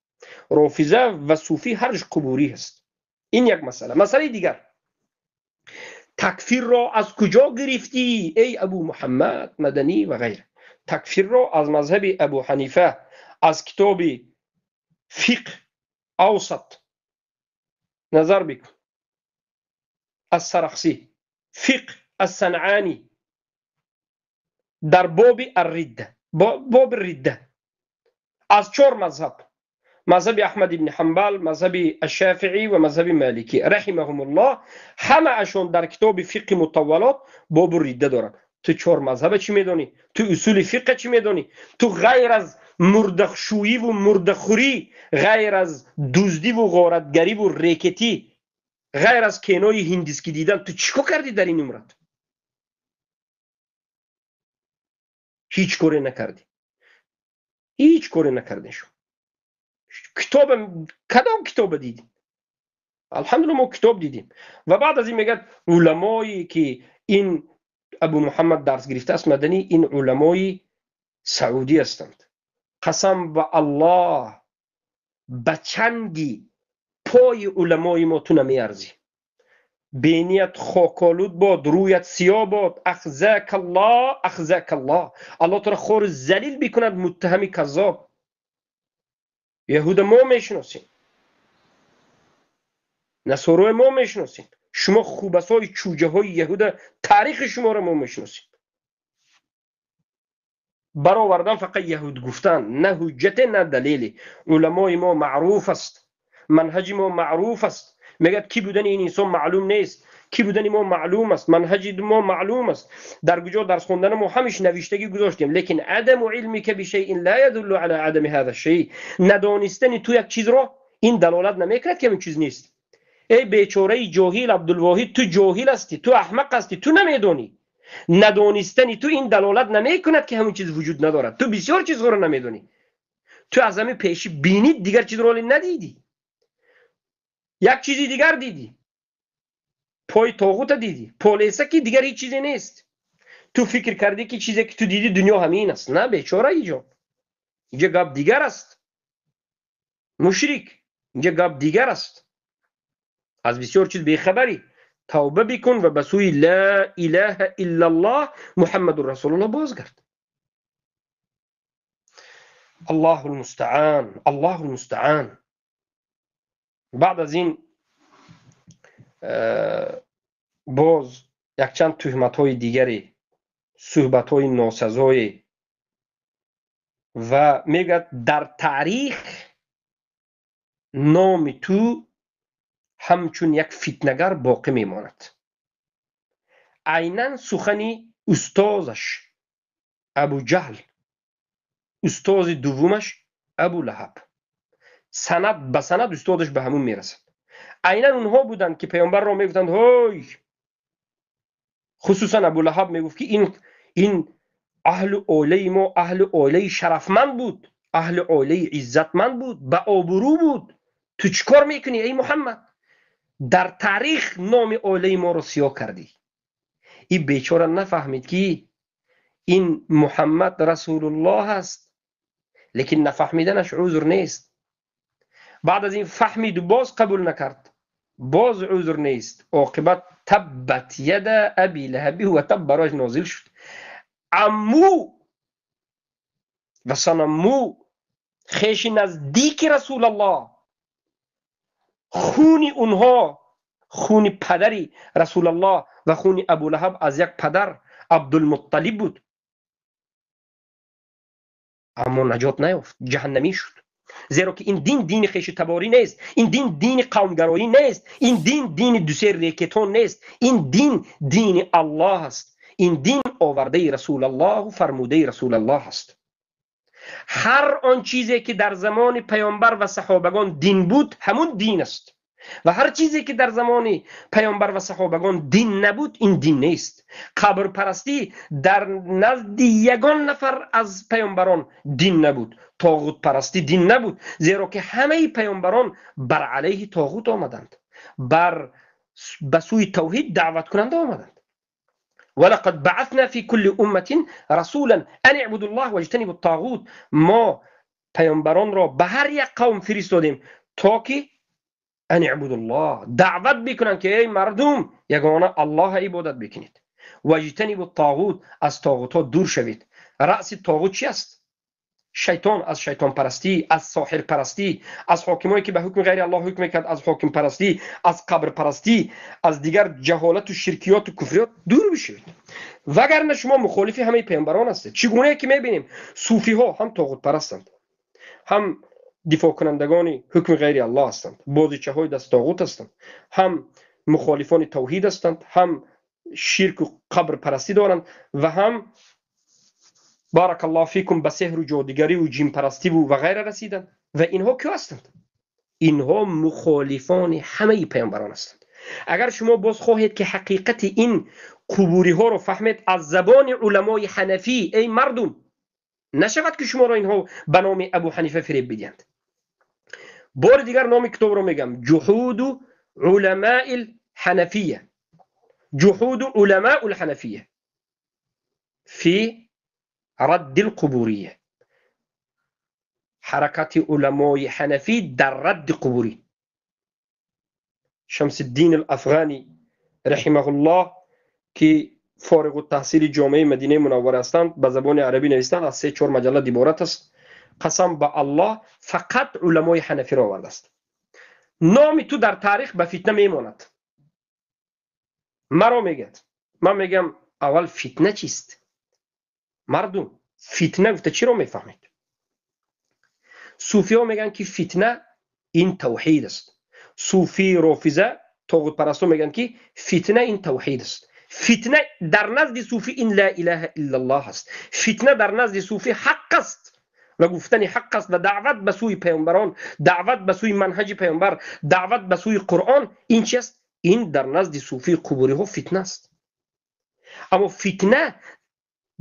[SPEAKER 1] رافضه و صوفی هرش قبوری هست. این یک مسئله. مسئله دیگر، تکفیر را از کجا گرفتی ای ابو محمد مدنی و غیره؟ تکفیر را از مذهب ابو حنیفه، از کتاب فقه اوسط نظر بکن، از سرخسی، فقه الصنعانی، در باب الرده، باب الرده، از چهار مذهب، مذهب احمد بن حنبل، مذهب الشافعی و مذهب مالکی رحمهم الله، همه اشون در کتاب فقه مطولات باب الرده دارن. تو چهار مذهب چی میدونی؟ تو اصول فقه چی میدونی؟ تو غیر از مردخشویی و مردخوری، غیر از دزدی و غارتگری و رکتی، غیر از کینای هندیسکی دیدن، تو چیکار کردی در این عمرت؟ هیچ کاری نکردی. هیچ کاری نکردی. شو کتاب، کدام کتاب دیدیم؟ الحمدلله ما کتاب دیدیم. و بعد از این میگه علمایی که این ابو محمد درس گرفته است مدنی، این علمای سعودی هستند. قسم به الله به چنگی پای علمای ما تو نمیارزی. بینیت خاکالود باد، رویت سیاه باد. اخزاک الله، اخزاک الله. الله تو را خور ذلیل بکند، متهمی کذاب. یهود ما میشناسیم، نصارای ما میشناسیم، شما خوبسای چوجه های یهود، تاریخ شما را ما میشناسیم. برآوردن فقط یهود گفتن، نه حجت نه دلیلی. علمای ما معروف است، منهج ما معروف است. میگه کی بودن این انسان معلوم نیست، کی بودن ما معلوم است، منهج ما معلوم است. در کجا درس خوندن ما همیش نوشتگی گذاشتیم. لیکن عدم علمی که بشیء لا يدل على عدم هذا الشيء، ندانستن تو یک چیز را این دلالت نمیکند که این چیز نیست. ای بیچاره جاهل عبدالواحد، تو جاهل هستی، تو احمق هستی، تو نمیدونی. ندانستن تو این دلالت نمیکند که همین چیز وجود ندارد. تو بسیار چیزها را نمیدونی. تو از همین پیش بینی دیگر چیز را ندیدی، یک چیزی دیگر دیدی، پای طاغوت دیدی، پلیسه که دیگر هیچ چیزی نیست. تو فکر کردی که چیزی که تو دیدی دنیا همین است. نه بیچاره، اینجا گپ دیگر است. مشرک، اینجا گپ دیگر است. Аз бисёр чиз бехабарӣ. Тавба бикун ва ба сӯи ла илаҳа иллаллоҳ Муҳаммадур Расулуллоҳ бозгард. Аллоҳул мустаъан, Аллоҳул мустаъан. Баъд аз ин боз якчанд туҳматҳои дигаре, суҳбатҳои носазое ва мегӯяд дар таърих номи ту ҳамчун як фитнагар боқӣ мемонад. Айнан сухани устозаш Абу Ҷаҳл, устози дуввумаш Абу Лаҳаб. Санад ба санад устодаш ба ҳамун мерасад. Айнан онҳо буданд ки паёмбарро мегуфтанд ҳой, хусусан Абу Лаҳаб мегуфт ки ин аҳли оилаи мо аҳли оилаи шарафманд буд, аҳли оилаи иззатманд буд, ба обрӯ буд. Ту чӣ кор мекунӣ эй Муҳаммад? Дар таърих номи оилаи моро сиёҳ кардӣ. Ин бечора нафаҳмид ки ин Муҳаммад Расулуллоҳ аст, лекин нафаҳмиданаш узр нест. Баъд аз ин фаҳмиду боз қабул накард, боз узр нест. Оқибат таббат яда аби лаҳаби ва таб барояш нозил шуд. Амму ва санамму хеши наздики Расулаллоҳ, хуни онҳо, хуни падари Расулаллоҳ ва хуни Абу Лаҳаб аз як падар Абдулмутталиб буд, аммо наҷот наёфт, ҷаҳаннамӣ шуд. Зеро ки ин дин дини хеши таборӣ нест, ин дин дини қавмгароӣ нест, ин дин дини дусе рекетон нест, ин дин дини Аллоҳ аст, ин дин овардаи Расулаллоҳу фармудаи Расулаллоҳ аст. Ҳар он чизе ки дар замони паёмбар ва саҳобагон дин буд, ҳамун дин аст. Ва ҳар чизе ки дар замони паёмбар ва саҳобагон дин набуд, ин дин нест. Қабрпарастӣ дар назди ягон нафар аз паёмбарон дин набуд, тоғутпарастӣ дин набуд, зеро ки ҳамаи паёмбарон бар алайҳи тоғут омаданд, ба сӯи тавҳид даъваткунанда омаданд. ولقد بعثنا في كل أمة رسولا أن اعبدوا الله واجتنبوا الطاغوت. ما پیامبران را به هر یک قوم فرستادیم تا که ان اعبدوا الله، دعوت بکنند که ای مردم یگانه الله عبادت بکنید، واجتنبوا الطاغوت، از طاغوت ها دور شوید. رأس طاغوت چی است؟ شیطان. از شیطان پرستی، از ساحر پرستی، از حاکمایی که به حکم غیر الله حکم میکرد، از حاکم پرستی، از قبر پرستی، از دیگر جهالت و شرکیات و کفریات دور بشوید. وگرنه شما مخالف همه پیامبران هستید. چگونه که میبینیم صوفی ها هم طاغوت پرستند، هم دفاع کنندگان حکم غیر الله هستند، بازیچه های دست طاغوت هستند، هم مخالفان توحید هستند، هم شرک و قبر پرستی دارند و هم بارک الله فیکم به سحر و جادوگری و جن پرستی و غیره رسیدند. و اینها که هستند؟ اینها مخالفان همه پیامبران هستند. اگر شما باز خواهید که حقیقت این قبوری ها رو فهمید از زبان علمای حنفی، ای مردم نشود که شما را اینها به نام ابو حنیفه فریب بدهند. بار دیگر نام کتاب رو میگم، جحود علماء الحنفیه، جحود علماء الحنفیه فی رد القبوریه، حرکت علمای حنفی در رد قبوری. شمس الدین الافغانی رحمه الله که فارغ التحصیل جامعه مدینه منوره هستند، به زبان عربی نوشتند، از 3-4 مجله عبارت است. قسم به الله فقط علمای حنفی را آورده است. نام تو در تاریخ به فتنه میماند. مرا میگد، من میگم اول فتنه چیست؟ مردم فتنه گفته چی رو میفهمید؟ صوفی ها میگن که فتنه این توحید است. صوفی رافضه طاغوت پرستو میگن که فتنه این توحید است. فتنه در نزد صوفی این لا اله الا الله است. فتنه در نزد صوفی حق است و گفتن حق است و دعوت به سوی پیامبران، دعوت به سوی منهج پیامبر، دعوت به سوی قرآن، این چی است؟ این در نزد صوفی قبوری ها فتنه است. اما فتنه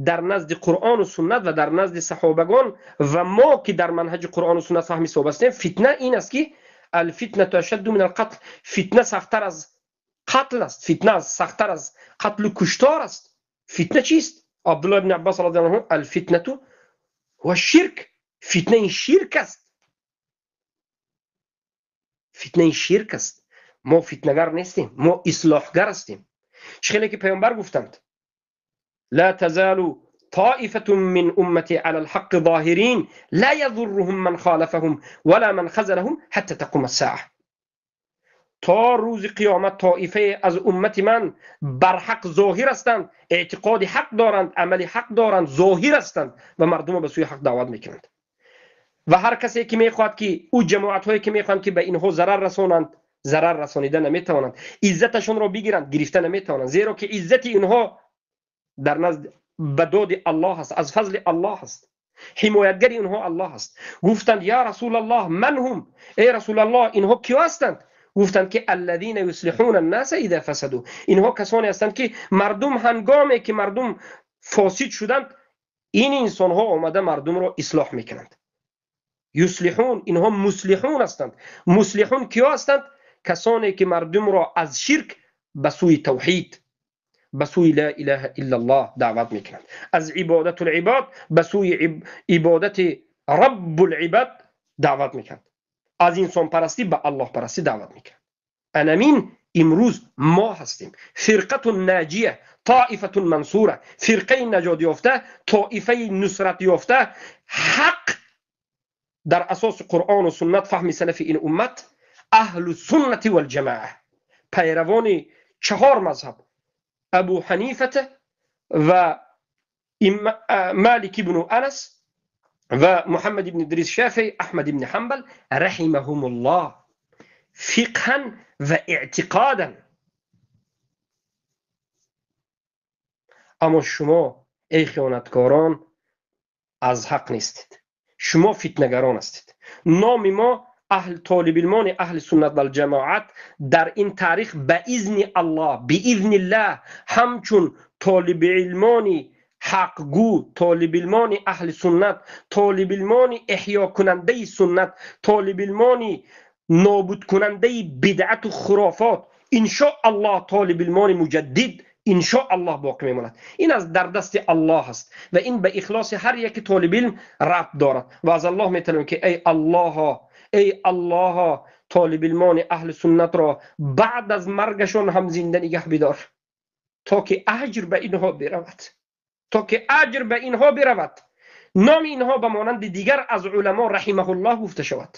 [SPEAKER 1] در نزد قرآن و سنت و در نزد صحابگان و ما که در منهج قرآن و سنت فهمی صحابه هستیم، فتنه این است که الفتنه اشد من القتل، فتنه سخت‌تر از قتل است، فتنه سخت‌تر از قتل و کشتار است. فتنه چیست؟ عبدالله بن عباس رضی الله عنه الفتنه هو الشرک، فتنه این شرک است، فتنه این شرک است. Мо фитнагар нестем, мо ислоҳгар ҳастем. Чӣ хеле ки паёмбар гуфтанд: لا تزال طائفة من أمتي على الحق ظاهرين لا يضرهم من خالفهم ولا من خذلهم حتى تقوم الساعة. تا روز قیامت طائفه از امت من بر حق ظاهر هستند، اعتقاد حق دارند، عمل حق دارند، ظاهر هستند و مردم به سوی حق دعوت میکنند. و هر کسی که میخواد که او جماعت هایی که میخوان که به اینها ضرر رسانند، ضرر رسانیده نمیتوانند، عزتشون را بگیرند، گرفته نمیتوانند، زیرا که عزت اینها در نزد به داد الله است، از فضل الله است، حمایتگر اینها الله است. گفتند یا رسول الله من هم، ای رسول الله اینها کیا هستند؟ گفتند که الذین یصلحون الناس اذا فسدوا، اینها کسانی هستند که مردم هنگامی که مردم فاسد شدند این انسان ها آمده مردم را اصلاح میکنند. یصلحون، اینها مصلحون هستند. مصلحون کیا هستند؟ کسانی که مردم را از شرک به سوی توحید، به سوی لا اله الا الله دعوت میکنند، از عبادت العباد به سوی عبادت رب العباد دعوت میکنند، از انسان پرستی به الله پرستی دعوت میکنند. انمین امروز ما هستیم فرقه ناجیه، طائفه منصوره، فرقه نجات یافته، طائفه نصرت یافته، حق در اساس قرآن و سنت فهم سلف این امت، اهل السنت والجماعه، پیروان چهار مذهب، ابو حنیفه و مالک بن انس و محمد بن ادریس شافعی، احمد بن حنبل رحمهم الله، فقها و اعتقادا. اما شما ای خیانتکاران از حق نیستید، شما فتنه‌گران هستید. نام ما اهل طالب علمان اهل سنت والجماعت در این تاریخ به اذن الله، باذن الله، همچون طالب علمان حقگو، طالب علمان اهل سنت، طالب علمان احیا کننده سنت، طالب علمان نابود کننده بدعت و خرافات، ان شاء الله طالب علمان مجدد ان شاء الله باقی میماند. این از در دست الله است و این به اخلاص هر یک طالب علم ربط دارد. و از الله میطلبیم که ای الله، ای الله، طالب علمان اهل سنت را بعد از مرگشان هم زنده نگه بدار تا که اجر به اینها برود، تا که اجر به اینها برود، نام اینها به مانند دیگر از علما رحمه الله گفته شود.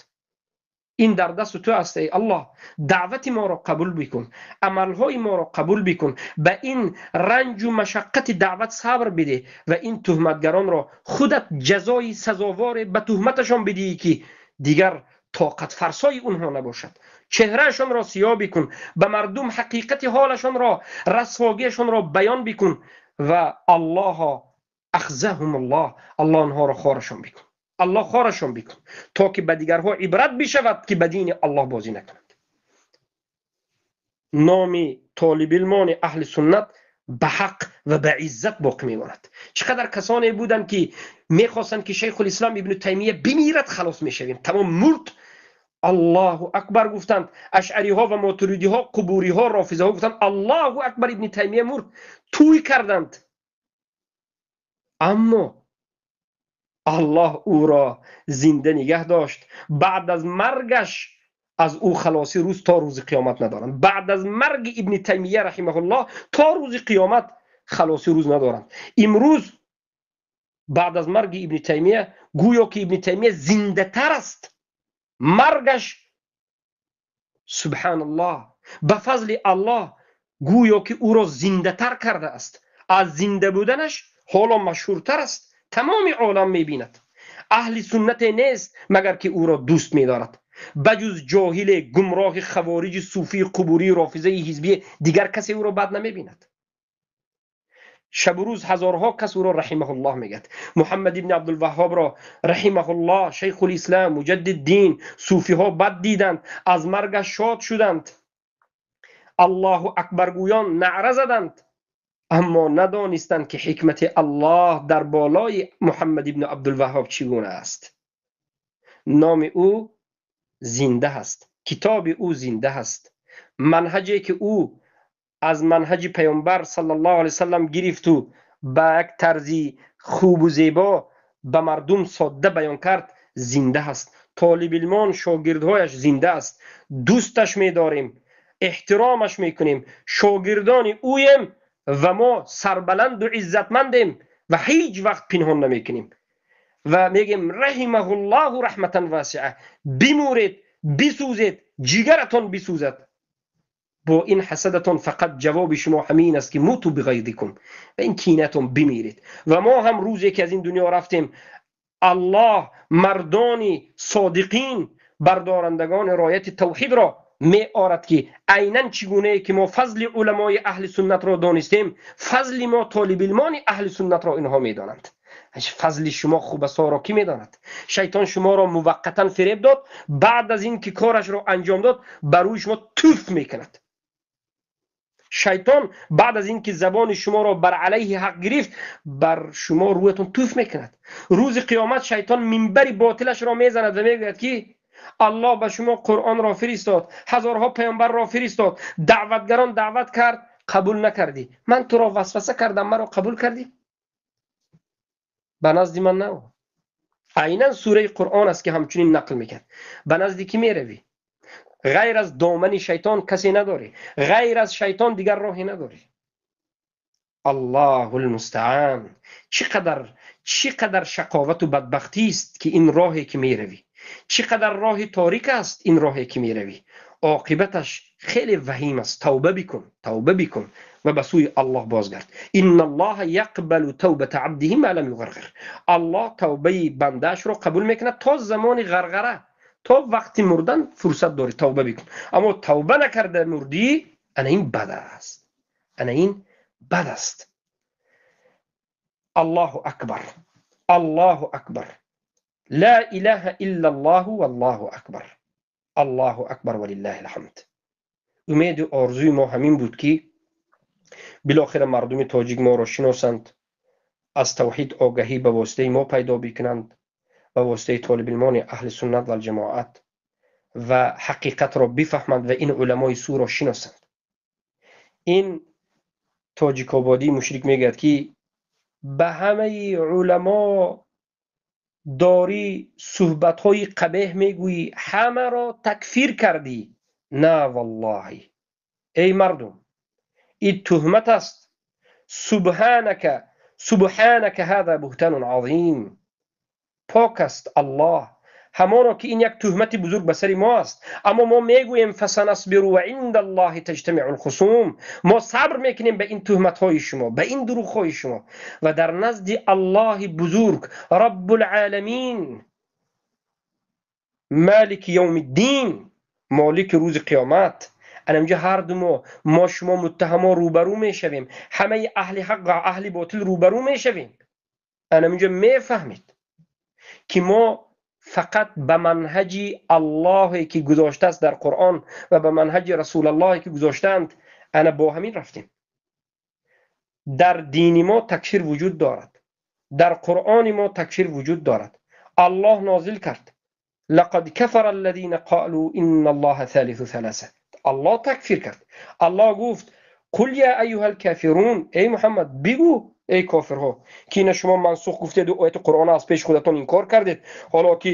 [SPEAKER 1] این در دست تو است ای الله، دعوت ما را قبول بکن، عملهای ما را قبول بکن، به این رنج و مشقت دعوت صبر بده و این تهمتگران را خودت جزای سزاوار به تهمتشان بدهی که دیگر طاقت فرسای اونها نباشد. چهرهشان را سیاه بکن، به مردم حقیقت حالشان را، رسواگیشان را بیان بکن و الله اخزهم الله، الله آنها را خارشان بکن، الله خارشان بکن تا که به دیگرها عبرت بشود که به دین الله بازی نکنند. نام طالب علمان اهل سنت به حق و به عزت باقی میماند. چقدر کسانی بودند که میخواستند که شیخ الاسلام ابن تیمیه بمیرد خلاص میشویم، تمام مرد، الله اکبر گفتند. اشعری ها و ماتریدی ها، قبوری ها، رافضه ها گفتند الله اکبر ابن تیمیه مرد، توی کردند. اما الله او را زنده نگه داشت. بعد از مرگش از او خلاصی روز تا روز قیامت ندارند. بعد از مرگ ابن تیمیه رحمه الله تا روز قیامت خلاصی روز ندارند. امروز بعد از مرگ ابن تیمیه گویا که ابن تیمیه زنده تر است. مرگش سبحان الله به فضل الله گویا که او را زنده تر کرده است. از زنده بودنش حالا مشهورتر است، تمام عالم میبیند. اهل سنت نیست مگر که او را دوست میدارد، بجز جاهل گمراه خوارج صوفی قبوری رافضه حزبی دیگر کسی او را بد نمیبیند. شب و روز هزارها کس او را رحمه الله میگد. محمد ابن عبدالوهاب را رحمه الله، شیخ الاسلام، مجدد دین، صوفی ها بد دیدند، از مرگش شاد شدند، الله اکبر گویان نعره زدند، اما ندانستند که حکمت الله در بالای محمد ابن عبدالوهاب چگونه است. نام او زنده است، کتاب او زنده است، منهجی که او از منهج پیامبر صلی الله علیه وسلم گرفت و به یک طرزی خوب و زیبا به مردم ساده بیان کرد زنده است. طالب علمان شاگردهایش زنده است، دوستش می‌داریم، эҳтиромаш мекунем, шогирдони ӯем ва мо сарбаланду иззатмандем ва ҳеҷ вақт пинҳон намекунем ва мегем раҳимаҳуллоҳу раҳматан васиа. Бимуред, бисӯзед, ҷигаратон бисӯзад. Бо ин ҳасадатон фақат ҷавоби шумо ҳамин аст ки муту биғайзикум, ва ин кинатон бимиред. Ва мо ҳам рӯзе ки аз ин дунё рафтем, аллоҳ мардони содиқин, бардорандагони рояти тавҳидро меорад ки айнан чӣ гунае ки мо фазли уламои аҳли суннатро донистем, фазли мо толибилмони аҳли суннатро инҳо медонанд. Фазли шумо хубасоро кӣ медонад? Шайтон шуморо муваққатан фиреб дод, баъд аз ин ки корашро анҷом дод, бар рӯи шумо туф мекунад. Шайтон баъд аз ин ки забони шуморо бар алайҳи ҳақ гирифт, бар шумо рӯятон туф мекунад. Рӯзи қиёмат шайтон минбари ботилашро мезанад ва мегӯяд ки аллоҳ ба шумо қуръонро фиристод, ҳазорҳо паёмбарро фиристод, даъватгарон даъват кард, қабул накардӣ. Ман туро васваса кардам, маро қабул кардӣ? Ба назди ман нао. Айнан сураи қуръон аст ки ҳамчунин нақл мекард. Ба назди кӣ меравӣ? Ғайр аз домани шайтон касе надорӣ, ғайр аз шайтон дигар роҳе надорӣ. Аллоҳу алмустаан. Чӣ қадар шақовату бадбахтист ки ин роҳе ки меравӣ, чӣ қадар роҳи торик аст ин роҳе ки меравӣ. Оқибаташ хеле ваҳим аст. Тавба бикун, тавба бикун ва ба сӯи аллоҳ бозгард. Инналлоҳа яқбалу тавбата абдиҳи ма лам юғарғир. Аллоҳ тавбаи бандаашро қабул мекунад то замони ғарғара, то вақти мурдан фурсат дорӣ, тавба бикун. Аммо тавба накарда мурдӣ, ана ин бад аст, ана ин бад аст. Аллоҳу акбар, Аллоҳу акбар, ла илаҳа иллаллоҳу валлоҳу акбар, Аллоҳу акбар валиллаҳил ҳамд. Умеду орзуи мо ҳамин буд ки билохира мардуми тоҷик моро шиносанд, аз тавҳид огаҳӣ ба воситаи мо пайдо бикунанд, ба воситаи толибилмони аҳли суннат валҷамоат, ва ҳақиқатро бифаҳманд ва ин уламои суро шиносанд. Ин тоҷикободии мушрик мегӯяд ки ба ҳамаи уламо дорӣ суҳбатҳои қабеҳ мегӯӣ, ҳамаро такфир кардӣ. На валлоҳи, эй мардум, ин туҳмат аст. Субҳанака, субҳанака ҳаза буҳтанун азим. Пок аст аллоҳ, ҳамоно ки ин як туҳмати бузург ба сари мо аст. Аммо мо мегӯем фасанасбиру ва инда аллоҳи таҷтамиу лхусум. Мо сабр мекунем ба ин туҳматҳои шумо, ба ин дурӯғҳои шумо, ва дар назди аллоҳи бузург, раббулъоламин, малики явмиддин, молики рӯзи қиёмат, ана инҷо ҳар ду мо шумо муттаҳамо рӯбарӯ мешавем, ҳамаи аҳли ҳақ ва аҳли ботил рӯбарӯ мешавем. Ана инҷо мефаҳмед ки мо фақат ба манҳаҷи аллоҳе ки гузоштааст дар қуръон ва ба манҳаҷи расулаллоҳе ки гузоштаанд, ана бо ҳамин рафтем. Дар дини мо такфир вуҷуд дорад, дар қуръони мо такфир вуҷуд дорад. Аллоҳ нозил кард: лақад кафара аллазина қолу инна аллоҳа салису саласа. Аллоҳ такфир кард. Аллоҳ гуфт: қул я айюҳал кафирун, эй Муҳаммад бигӯ эй кофирҳо ки ина шумо мансух гуфтеду ояти қуръонро аз пеши худатон инкор кардед. Ҳоло ки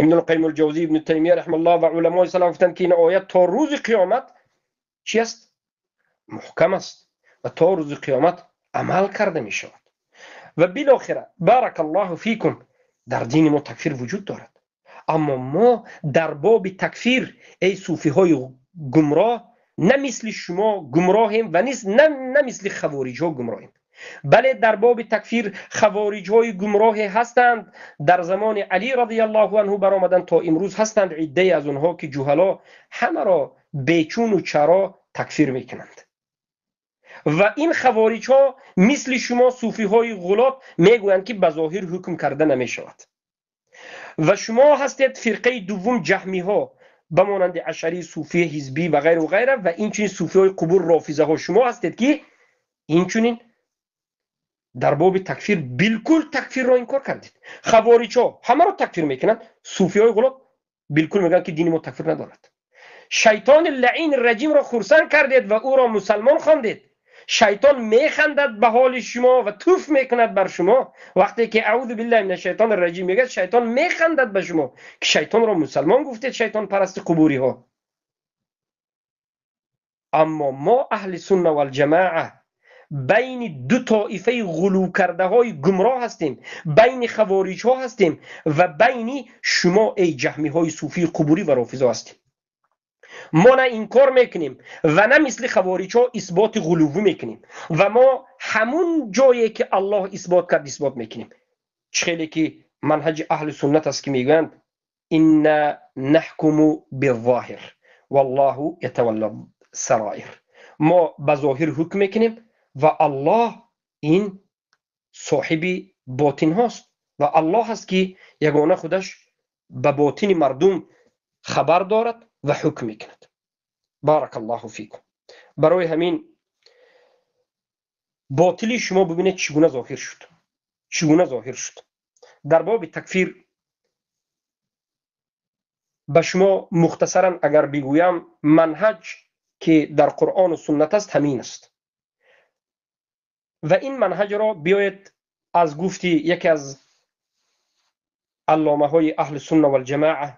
[SPEAKER 1] ибн алқайим алҷавзӣ, ибн таймия раҳимауллоҳ ва уламои салаф гуфтанд ки ин оят то рӯзи қиёмат чи аст? Муҳкам аст ва то рӯзи қиёмат амал карда мешавад. Ва билохира баракаллоҳу фикум, дар дини мо такфир вуҷуд дорад. Аммо мо дар боби такфир, эй суфиҳои гумроҳ, на мисли шумо гумроҳем ва на мисли хавориҷҳо гумроҳем. Бале, дар боби такфир хавориҷҳои гумроҳе ҳастанд. Дар замони Али радиаллоҳу анҳу баромаданд, то имрӯз ҳастанд иддае аз онҳо ки ҷуҳало ҳамаро бечуну чаро такфир мекунанд. Ва ин хавориҷҳо мисли шумо суфиҳои ғулот мегӯянд ки ба зоҳир ҳукм карда намешавад. Ва шумо ҳастед фирқаи дуввум, ҷаҳмиҳо, ба монанди ашарӣ, суфӣ, ҳизбӣ ва ғайру ғайра, ва инчунин суфиҳои қубур, рофизаҳо. Шумо ҳастед ки инчунин дар боби такфир билкул такфирро инкор кардед. Хавориҷҳо ҳамаро такфир мекунанд, суфиҳои ғулот билкул мегӯянд ки дини мо такфир надорад. Шайтони лаин раҷимро хурсанд кардед ва ӯро мусалмон хондед. Шайтон механдад ба ҳоли шумо ва туф мекунад бар шумо. Вақте ки аузу биллаҳи минаш шайтони раҷим мегӯяд, шайтон механдад ба шумо ки шайтонро мусалмон гуфтед, шайтон парасти қубуриҳо. Аммо мо аҳли сунна вал ҷамоа байни ду тоифаи ғулӯкардаҳои гумроҳ ҳастем, байни хавориҷҳо ҳастем ва байни шумо эй ҷаҳмиҳои суфии қубурӣ ва рофизо ҳастем. Мо на инкор мекунем ва на мисли хавориҷҳо исботи ғулуввӣ мекунем ва мо ҳамун ҷое ки Аллоҳ исбот кард исбот мекунем. Чӣ хеле ки манҳаҷи аҳли суннат аст ки мегӯянд инна наҳкуму бизоҳир валлоҳу ятавалла сароир. Мо ба зоҳир ҳукм мекунем ва Аллоҳ ин соҳиби ботинҳост ва Аллоҳ аст ки ягона худаш ба ботини мардум хабар дорад ва ҳукм мекунад. Баракаллоҳу фикум. Барои ҳамин ботили шумо бибинед чӣ гуна зоҳир шуд, чӣ гуна зоҳир шуд. Дар боби такфир ба шумо мухтасаран агар бигӯям, манҳаҷ ки дар Қуръону суннат аст ҳамин аст. Ва ин манҳаҷро биёед аз гуфти яке аз алломаҳои аҳли сунна валҷамоа,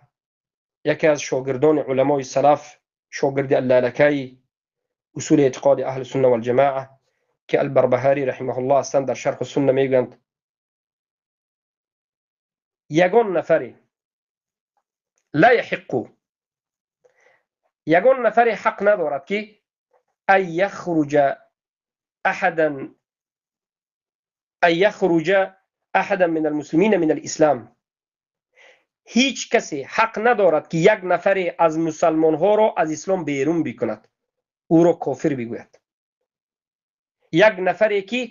[SPEAKER 1] яке аз шогирдони уламои салаф, шогирди аллалакаи усули эътиқоди аҳли сунна валҷамоа ки Албарбаҳарӣ раҳимаҳуллоҳ ҳастанд, дар шарҳу сунна мегӯянд: ягон нафаре ла яҳиққу, ягон нафаре ҳақ надорад ки ан яхруҷа аҳадан, ан яхруҷа аҳадан мин алмуслимина мин алислам. Ҳеҷ касе ҳақ надорад ки як нафаре аз мусалмонҳоро аз ислом берун бикунад, ӯро кофир бигӯяд. Як нафаре ки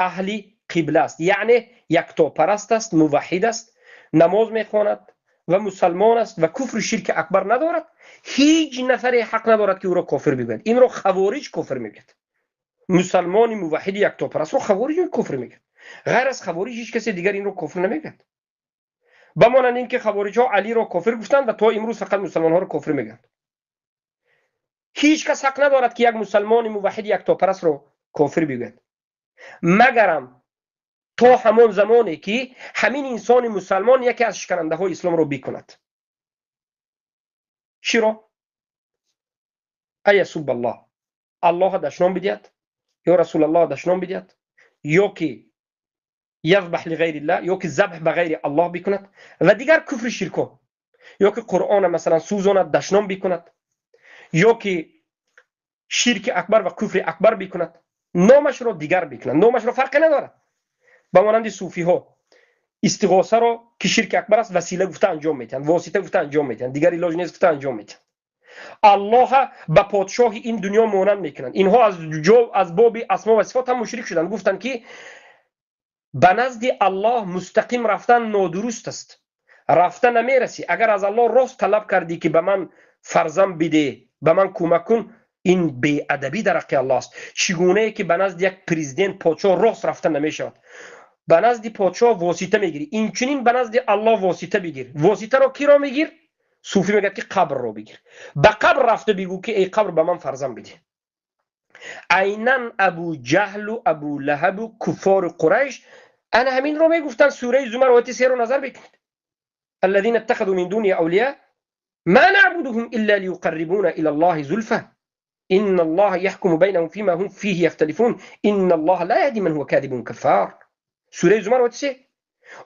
[SPEAKER 1] аҳли қибла аст, яъне яктопараст аст, муваҳҳид аст, намоз мехонад ва мусалмон аст ва куфру ширки акбар надорад, ҳеҷ нафаре ҳақ надорад ки ӯро кофир бигӯяд. Инро хавориҷ кофир мегӯяд. Мусалмони муваҳҳиди яктопарастро хавориҷ кофир мегӯяд. Ғайр аз хавориҷ ҳеҷ касе дигар инро кофир намегӯяд. Ба монанди ин ки хавориҷҳо Алиро кофир гуфтанд ва то имрӯз фақат мусалмонҳоро кофир мегӯянд. Ҳеҷ кас ҳақ надорад ки як мусалмони муваҳҳиди яктопарастро кофир бигӯяд, магарам то ҳамон замоне ки ҳамин инсони мусалмон яке аз шиканандаҳои исломро бикунад. Чиро? Аясуб Аллоҳ, Аллоҳа дашном бидиҳад ё Расулаллоҳ дашном бидиҳад, ё ки язбаҳ лиғайриллаҳ, ё ки забҳ ба ғайри Аллоҳ бикунад ва дигар куфри ширко, ё ки Қуръона масалан сӯзонад, дашном бикунад, ё ки ширки акбар ва куфри акбар бикунад, номашро дигар бикунад, номашро фарқе надорад. Ба монанди суфиҳо истиғосаро ки ширки акбар аст васила гуфта анҷом медиҳанд, восита гуфта анҷом медиҳанд, дигар илоҷ нест гуфта анҷом медиҳанд. Аллоҳа ба подшоҳи ин дунё монанд мекунанд. Инҳо аз боби асмо ва сифот ҳам мушрик шуданд. Гуфтанд ки ба назди Аллоҳ мустақим рафтан нодуруст аст, рафта намерасӣ. Агар аз Аллоҳ рост талаб кардӣ ки ба ман фарзанд биде, ба ман кӯмак кун, ин беадабӣ дар ҳаққи Аллоҳ аст. Чӣ гунае ки ба назди як президент, подшоҳ рост рафта намешавад, ба назди подшоҳ восита мегирӣ, инчунин ба назди Аллоҳ восита бигир. Воситаро киро мегир? Суфӣ мегӯяд ки қабрро бигир. Ба қабр рафта бигӯ ки эй қабр, ба ман фарзанд биде. Айнан Абу Ҷаҳлу Абу Лаҳабу куффори Қурайш ана ҳаминро мегуфтанд. Сураи Зумар ояти 3-ро назар бикунед. الذين اتخذوا من دونه أولياء ما نعبدهم إلا ليقربونا إلى الله زلفى إن الله يحكم بينهم فيما هم فيه يختلفون إن الله لا يهدي من هو كاذب كفار. сураи Зумар ояти 3.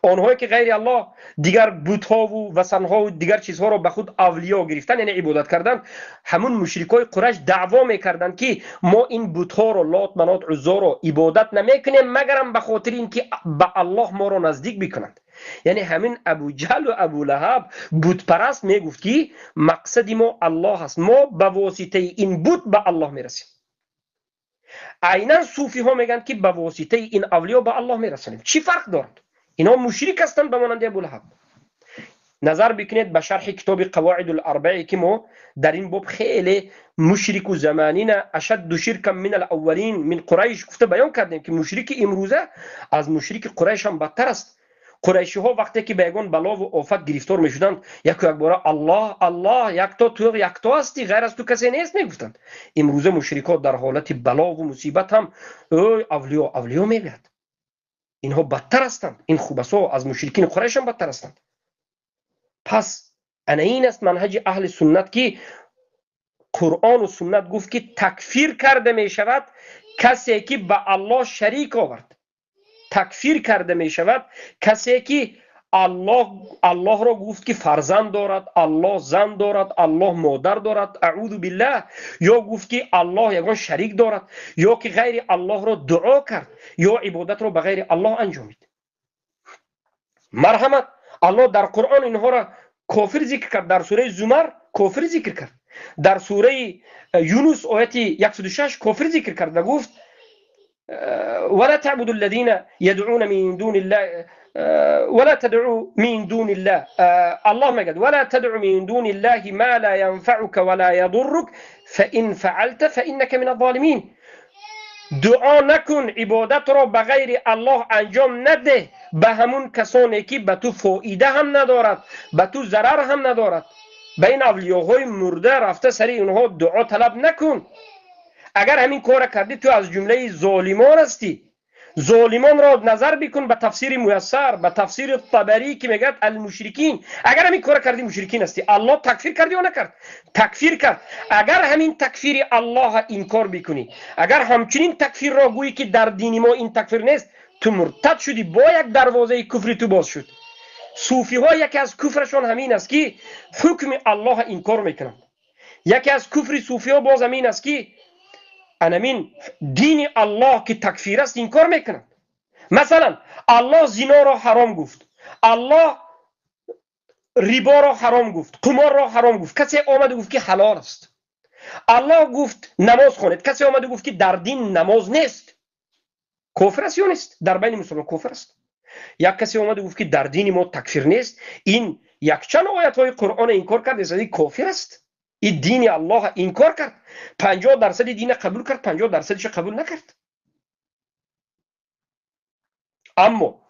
[SPEAKER 1] Онҳое ки ғайри Аллоҳ дигар бутҳову васанҳову дигар чизҳоро ба худ авлиё гирифтан, яъне ибодат кардан, ҳамун мушрикои Қурайш даъво мекарданд ки мо ин бутҳоро, Лот, Манот, Уззоро ибодат намекунем, магарам ба хотири ин ки ба Аллоҳ моро наздик бикунанд. Яъне ҳамин Абу Ҷаҳлу Абу Лаҳаб бутпараст мегуфт ки мақсади мо Аллоҳ аст, мо ба воситаи ин бут ба Аллоҳ мерасем. Айнан суфиҳо мегӯянд ки ба воситаи ин авлиё ба Аллоҳ мерасонем. Чӣ фарқ дорад? Инҳо мушрик ҳастанд ба монанди Абу Лаҳаб. Назар бикунед ба шарҳи китоби Қавоиду ларбаe ки мо дар ин боб хеле мушрику заманина ашадду ширкан мин алаввалин мин Қурайш гуфта баён кардем ки мушрики имрӯза аз мушрики Қурайш ҳам бадтар аст. Қурайшиҳо вақте ки ба ягон балову офат гирифтор мешуданд, яку якбора Аллоҳ, Аллоҳ, якто ту, якто ҳастӣ, ғайр аз ту касе нест мегуфтанд. Имрӯза мушрикҳо дар ҳолати балову мусибат ҳам ой авлиё, авлиё мегӯяд. Инҳо бадтар ҳастанд, ин хубасо аз мушрикини Қурайш ҳам бадтар ҳастанд. Пас ана ин аст манҳаҷи аҳли суннат ки Қуръону суннат гуфт, ки такфир карда мешавад касе ки ба Аллоҳ шарик овард. Такфир карда мешавад касе ки Аллоҳро гуфт, ки фарзанд дорад, Аллоҳ зан дорад, Аллоҳ модар дорад, аъузу биллаҳ, ё гуфт, ки Аллоҳ ягон шарик дорад, ё ки ғайри Аллоҳро дуо кард, ё ибодатро ба ғайри Аллоҳ анҷомид. Марҳамат, Аллоҳ дар Қуръон инҳоро кофир зикр кард, дар сураи Зумар кофир зикр кард, дар сураи Юнус ояти 106 кофир зикр кард ва гуфт: ولا تعبدوا الذين يدعون من دون الله ولا تدعوا من دون الله. الله مجد ولا تدع من دون الله ما لا ينفعك ولا يضرك فإن فعلت فإنك من الظالمين. دعا نکن، عبادت را به غیر الله انجام نده، به همون کسانی که به تو فایده هم ندارد، به تو ضرر هم ندارد. به این اولیاهای مرده رفته سری اونها دعا طلب نکن. اگر همین کار کردی تو از جمله ظالمان هستی. ظالمان را نظر بکن به تفسیر میسر، به تفسیر طبری که میگه المشرکین. اگر همین کار کردی مشرکین هستی. الله تکفیر کردی یا نکرد؟ تکفیر کرد. اگر همین تکفیر الله انکار بکنی، اگر همچنین تکفیر را گویی که در دین ما این تکفیر نیست، تو مرتد شدی، با یک دروازه کفر تو باز شد. صوفی ها یکی از کفرشان همین است که حکم الله انکار میکنند. یکی از کفر صوفی ها باز همین است که انمین دین الله که تکفیر است انکار میکنند. مثلا الله زنا را حرام گفت، الله ریبا را حرام گفت، قمار را حرام گفت، کسی آمد و گفت که حلال است. الله گفت نماز خوانید، کسی آمد و گفت که در دین نماز نیست. کفر است یا نیست؟ در بین مسلمان کفر است. یک کسی آمد و گفت که در دین ما تکفیر نیست، این یک چند آیت های قرآن انکار کرد، این کافر است. این دین الله انکار کرد، 50% دین قبول کرد، 50%ش قبول نکرد. اما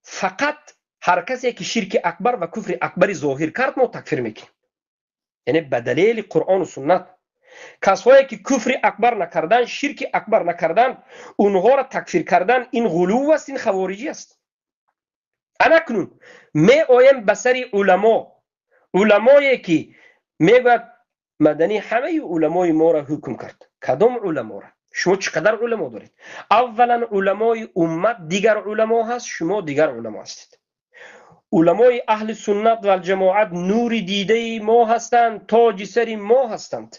[SPEAKER 1] فقط هر کسی که شرک اکبر و کفر اکبر ظاهر کرد ما تکفیر میکنیم، یعنی به دلیل قرآن و سنت. کسایی که کفر اکبر نکردن، شرک اکبر نکردن، اونها را تکفیر کردن این غلو است، این خوارجی است. اکنون می آیم به سر علما، علمایی که میگوید مدنی همه علمای ما را حکم کرد. کدام علما را؟ شما چقدر علما دارید؟ اولا علمای امت دیگر علما هست، شما دیگر علما هستید. علمای اهل سنت و الجماعت نور دیده ما هستند، تاج سر ما هستند.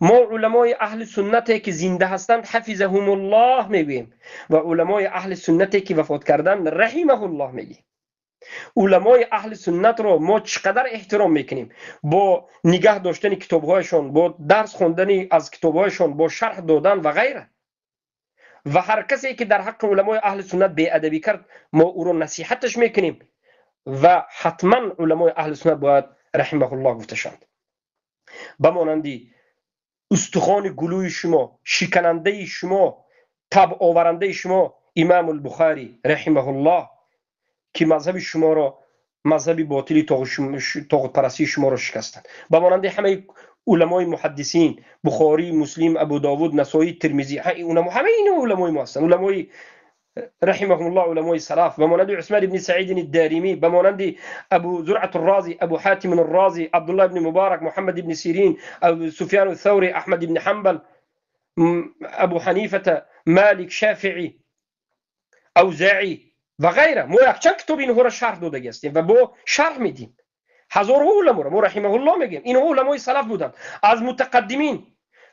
[SPEAKER 1] ما علمای اهل سنت که زنده هستند حفظهم الله میگوییم و علمای اهل سنت که وفات کردند رحمه الله میگیم. علمای اهل سنت را ما چقدر احترام میکنیم، با نگه داشتن کتابهایشان، با درس خواندن از کتابهایشان، با شرح دادن و غیره. و هر کسی که در حق علمای اهل سنت بی‌ادبی کرد ما او را نصیحتش میکنیم و حتما علمای اهل سنت باید رحمه الله گفته شوند. به مانندی استخوان گلوی شما، شکننده شما، تب آورنده شما امام البخاری رحمه الله که مذهب شما را، مذهب باطلی طاغوت پرستی شما را شکستند. به مانند همه علمای محدثین، بخاری، مسلم، ابو داود، نسائی، ترمذی، همه این علمای ما هستند، علمای رحمهم الله، علمای سلف، به مانند عثمان بن سعید الدارمی، به مانند ابو زرعة الرازی، ابو حاتم الرازی، عبدالله بن مبارک، محمد بن سیرین، ابو سفیان الثوری، احمد بن حنبل، ابو حنیفه، مالک، شافعی، اوزاعی و غیره. ما یک چند کتاب اینها را شرح داده هستیم و با شرح میدیم. هزارها علما را ما رحمه الله میگیم، اینها علمای سلف بودند، از متقدمین،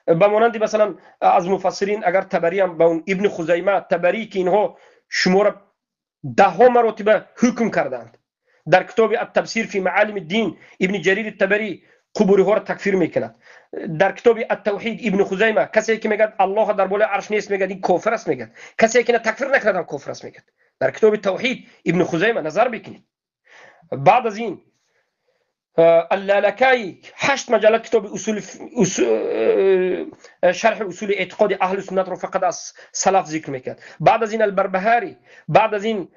[SPEAKER 1] به مانند مثلا از مفسرین اگر تبری هم به اون ابن خزیمه، تبری که اینها شما را ده ها مراتب حکم کردند. در کتاب التبصیر فی معالم الدین ابن جریر الطبری قبوری ها را تکفیر میکند. در کتاب التوحید ابن خزیمه کسی که میگه الله در بالای عرش نیست میگه این کافر است میگه، کسی که تکفیر نکرد هم کافر است میگه. در کتاب توحید ابن خزیمه نظر بکنید. بعد از این اللالکایی 8 مجلد کتاب اصول شرح اصول اعتقاد اهل سنت رو فقط از سلف ذکر میکرد. بعد از این البربهاری، بعد از این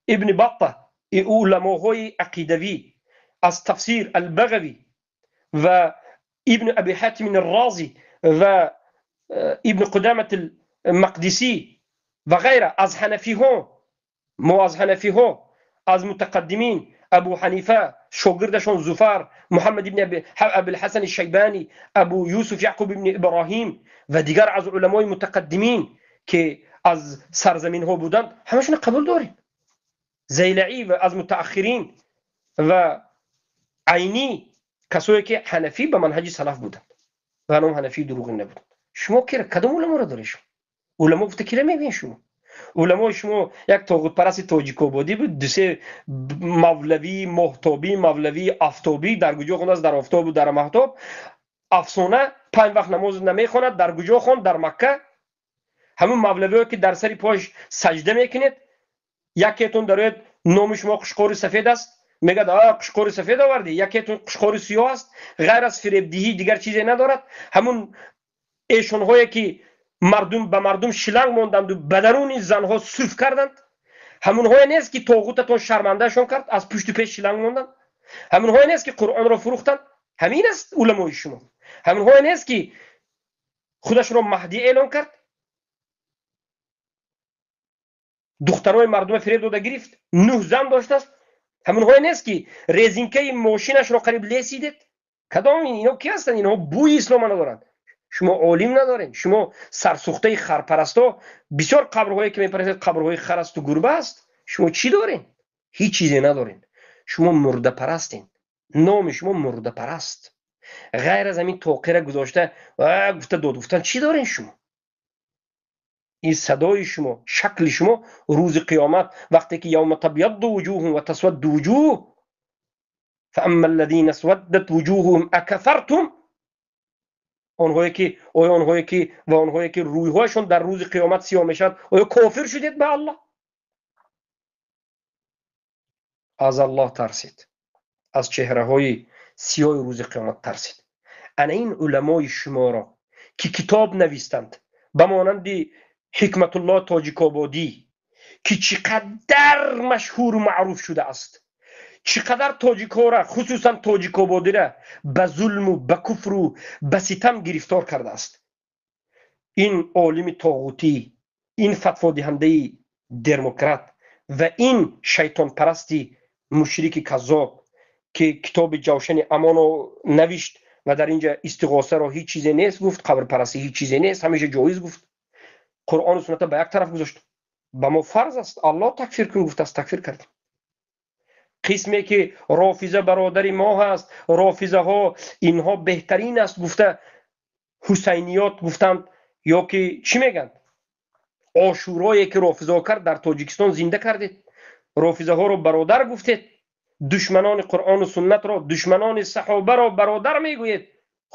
[SPEAKER 1] ابن بطه، علماهای عقیدوی از تفسیر البغوی و ابن ابی حاتم الرازی و ابن قدامة المقدسی و غیره. از حنفی ها، ما از حنفی ها، از متقدمین، Абу Ҳанифа, шогирдашон Зуфар, Муҳаммад ибни Абулҳасан Шайбани, Абу Юсуф Яъқуб ибни Иброҳим ва дигар аз уламои мутақаддимин ки аз сарзаминҳо буданд, ҳамашон қабул дорем. Зайлаӣ ва аз мутааххирин ва Айнӣ, касое ки ҳанафӣ ба манҳаҷи салаф буданд ва ном ҳанафии дурӯғин набуданд. Шумо кира кадом уламоро доред? Шумо уламо гуфта кира мегӯед? Шумо уламои шумо як тоғутпарасти тоҷикободӣ буд, дусе мавлавии моҳтобӣ, мавлавии афтобӣ, дар куҷо хондааст? Дар офтобу дар маҳтоб. Афсона, 5 вақт намоз намехонад, дар куҷо хонд? Дар Макка. Ҳамун мавлавиҳое ки дар сари пояш саҷда мекунед, якетон дарояд номи шумо қушқори сафед аст, мегӯяд қушқори сафед овардӣ, якетон қушқори сиёҳ аст, ғайр аз фиребдиҳӣ дигар чизе надорад. Ҳамун эшонҳое ки мардум ба мардум шиланг монданду ба даруни занҳо суф карданд, ҳамунҳое нест ки тоғутатон шармандаашон кард, аз пушту пеш шиланг монданд, ҳамунҳое нест ки Қуръонро фурӯхтанд. Ҳамин аст уламои шумо. Ҳамунҳое нест ки худашро маҳдӣ эълон кард, духтарои мардума фиреб дода гирифт, 9 зан доштааст. Ҳамунҳое нест ки резинкаи мошинашро қариб лесидед. Кадом ино ки ҳастанд? Инҳо бӯи ислома надоранд. Шумо олим надоред, шумо сарсухтаи харпарасто. Бисёр қабрҳое ки мепарастед қабрҳои хар асту гурба аст. Шумо чӣ доред? Ҳеҷ чизе надоред. Шумо мурдапарастед. Номи шумо мурдапараст. Ғайр аз ҳамин тоқира гузошта гуфта дод гуфтан чӣ доред шумо? Ин садои шумо, шакли шумо рӯзи қиёмат вақте ки явма табядду вуҷуҳум ва тасвадду вуҷуҳ фаамма аллазина сваддат вуҷуҳуҳум акафартум, онҳое ки оё онҳое ки ва онҳое ки рӯйҳояшон дар рӯзи қиёмат сиёҳ мешавад, оё кофир шудед ба Аллоҳ? Аз Аллоҳ тарсед, аз чеҳраҳои сиёҳи рӯзи қиёмат тарсед. Ана ин уламои шуморо ки китоб навистанд ба монанди Ҳикматуллоҳ Тоҷикободӣ, ки чӣ қадар машҳуру маъруф шудааст, чӣ қадар тоҷикҳоро, хусусан тоҷикободиро ба зулму ба куфру ба ситам гирифтор кардааст. Ин олими тоғутӣ, ин фатводиҳандаи демократ ва ин шайтонпарасти мушрики каззоб ки китоби Ҷавшани Амоно навишт ва дар инҷа истиғосаро ҳеҷ чизе нест гуфт, қабрпарастӣ ҳеҷ чизе нест, ҳамеша ҷоиз гуфт, Қуръону суннатро ба як тараф гузошт. Ба мо фарз аст, Аллоҳ такфир кун гуфтааст, такфир кардем. Қисме ки рофиза бародари мо ҳаст, рофизаҳо инҳо беҳтарин аст гуфта, ҳусайниёт гуфтанд, ё ки чӣ мегӯянд? Ошӯрое ки рофизаҳо кард дар Тоҷикистон зинда кардед, рофизаҳоро бародар гуфтед, душманони Қуръону суннатро, душманони саҳобаро бародар мегӯед.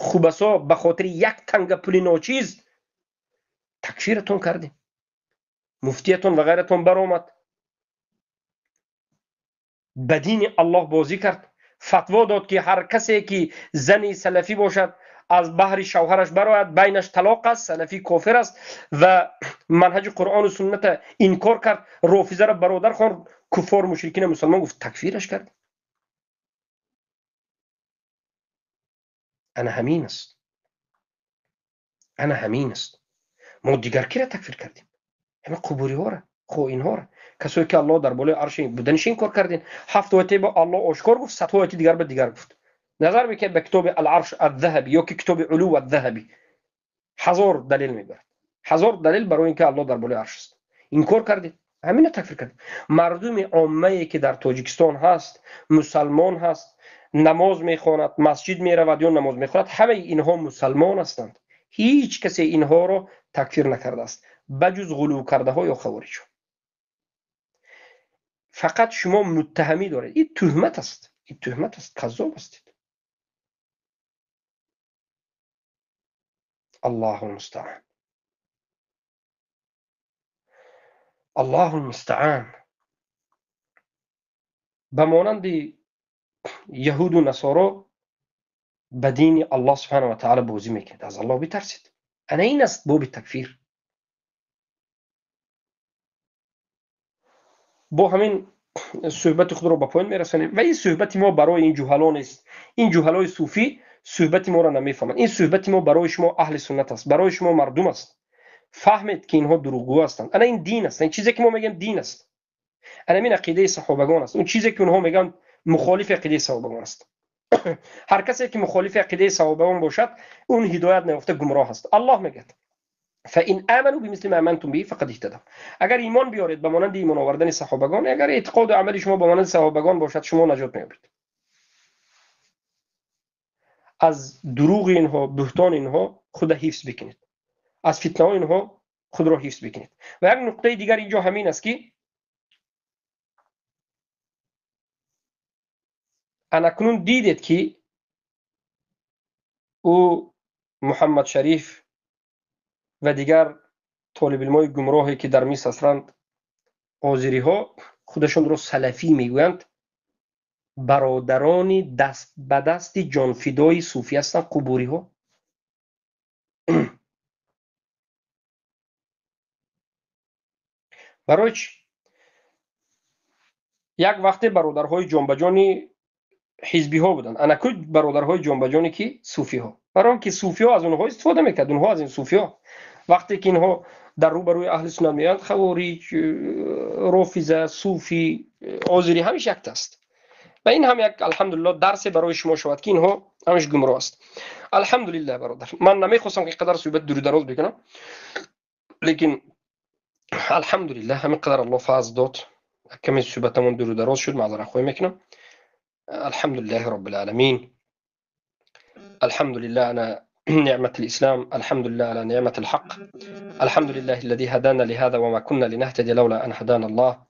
[SPEAKER 1] Хубасо ба хотири як танга пули ночиз такфиратон кардем, муфтиятон ва ғайратон баромад, ба дини Аллоҳ бозӣ кард, фатво дод ки ҳар касе ки зани салафӣ бошад аз баҳри шавҳараш барояд, байнаш талоқ аст, салафӣ кофир аст ва манҳаҷи Қуръону сунната инкор кард, рофизаро бародар хонд, куффор мушрикина мусалмон гуфт, такфираш кард. Ана ҳамин аст, ана ҳамин аст. Мо дигар кира такфир кардем? Ҳама қубуриҳоро, хоинҳоро, касое ки Аллоҳ дар болои арши буданиш инкор кардем. 7 ояте ба Аллоҳ ошкор гуфт, 100 ояти дигар ба дигар гуфт. Назар мекунед ба китоби Ал-Арш ад-Заҳабӣ ё ки китоби Улув ад-Заҳабӣ, 1000 далел мебарад, 1000 далел барои инки Аллоҳ дар болои арш аст. Инкор кардед, ҳамина такфир кардед. Мардуми оммае ки дар Тоҷикистон ҳаст, мусалмон ҳаст, намоз мехонад, масҷид меравад ё намоз мехонад, ҳамаи инҳо мусалмон ҳастанд. Ҳеҷ касе инҳоро такфир накардааст ба ҷуз ғулув кардаҳо ё хавориҷҳо. Фақат шумо муттаҳамӣ доред. Ин туҳмат аст, ин туҳмат аст, каззоб ҳастед. Аллоҳу мустаан, Аллоҳу мустаан. Ба монанди яҳуду насоро ба дини Аллоҳ субҳанаҳу ва таъала бозӣ мекунед. Аз Аллоҳ битарсед. Ана ин аст боби такфир. Бо ҳамин суҳбати худро ба поён мерасонем ва ин суҳбати мо барои ин ҷуҳало нест. Ин ҷуҳалои суфӣ суҳбати моро намефаҳманд. Ин суҳбати мо барои шумо аҳли суннат аст, барои шумо мардум аст. Фаҳмед ки инҳо дурӯғгӯ ҳастанд. Ана ин дин аст. Ин чизе ки мо мегӯем дин аст. Ана ин ақидаи саҳобагон аст. Он чизе ки онҳо мегӯянд Мухолифи ақидаи саҳобагон аст. Ҳар касе ки мухолифи ақидаи саҳобагон бошад, он ҳидоят наёфта гумроҳ аст. Аллоҳ мегӯяд: فإن آمنوا بمثل ما آمنتم به فقد اهتدوا. اگر ایمان بیارید به مانند ایمان آوردن صحابگان، اگر اعتقاد و عمل شما به مانند صحابگان باشد، شما نجات می‌یابید. از دروغ اینها، بهتان اینها خود حفظ بکنید، از فتنه های اینها خود را حفظ بکنید. و یک نقطه دیگر اینجا همین است که انکنون دیدید که او محمد شریف و دیگر طالب علمای گمراهی که در مصر هستند، آذری ها خودشان را سلفی میگویند، برادران دست به دست جانفدای صوفی هستند، قبوری ها. برای چی؟ یک وقت برادرهای جانبجانی حزبی ها بودند، انکو برادرهای جانبجانی که صوفی ها، برای اینکه صوفی ها از اونها استفاده میکرد، اونها از این صوفی ها. وقتی که اینها در روبروی اهل سنت میاند، خوارج، رافضه، صوفی، آذری همیشه یک است. و این هم یک الحمدلله درس برای شما شود که اینها همش گمراه است. الحمدلله برادر، من نمیخواستم که قدر صحبت دور دراز بکنم، لیکن الحمدلله همین قدر الله فضل داد، کمی صحبتمون دور دراز شد، معذرت خواهی میکنم. الحمد لله رب العالمين، الحمد لله على نعمة الإسلام، الحمد لله على نعمة الحق، الحمد لله الذي هدانا لهذا وما كنا لنهتدي لولا أن هدانا الله،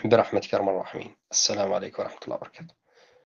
[SPEAKER 1] برحمتك يا أرحم الراحمين. السلام عليكم ورحمة الله وبركاته.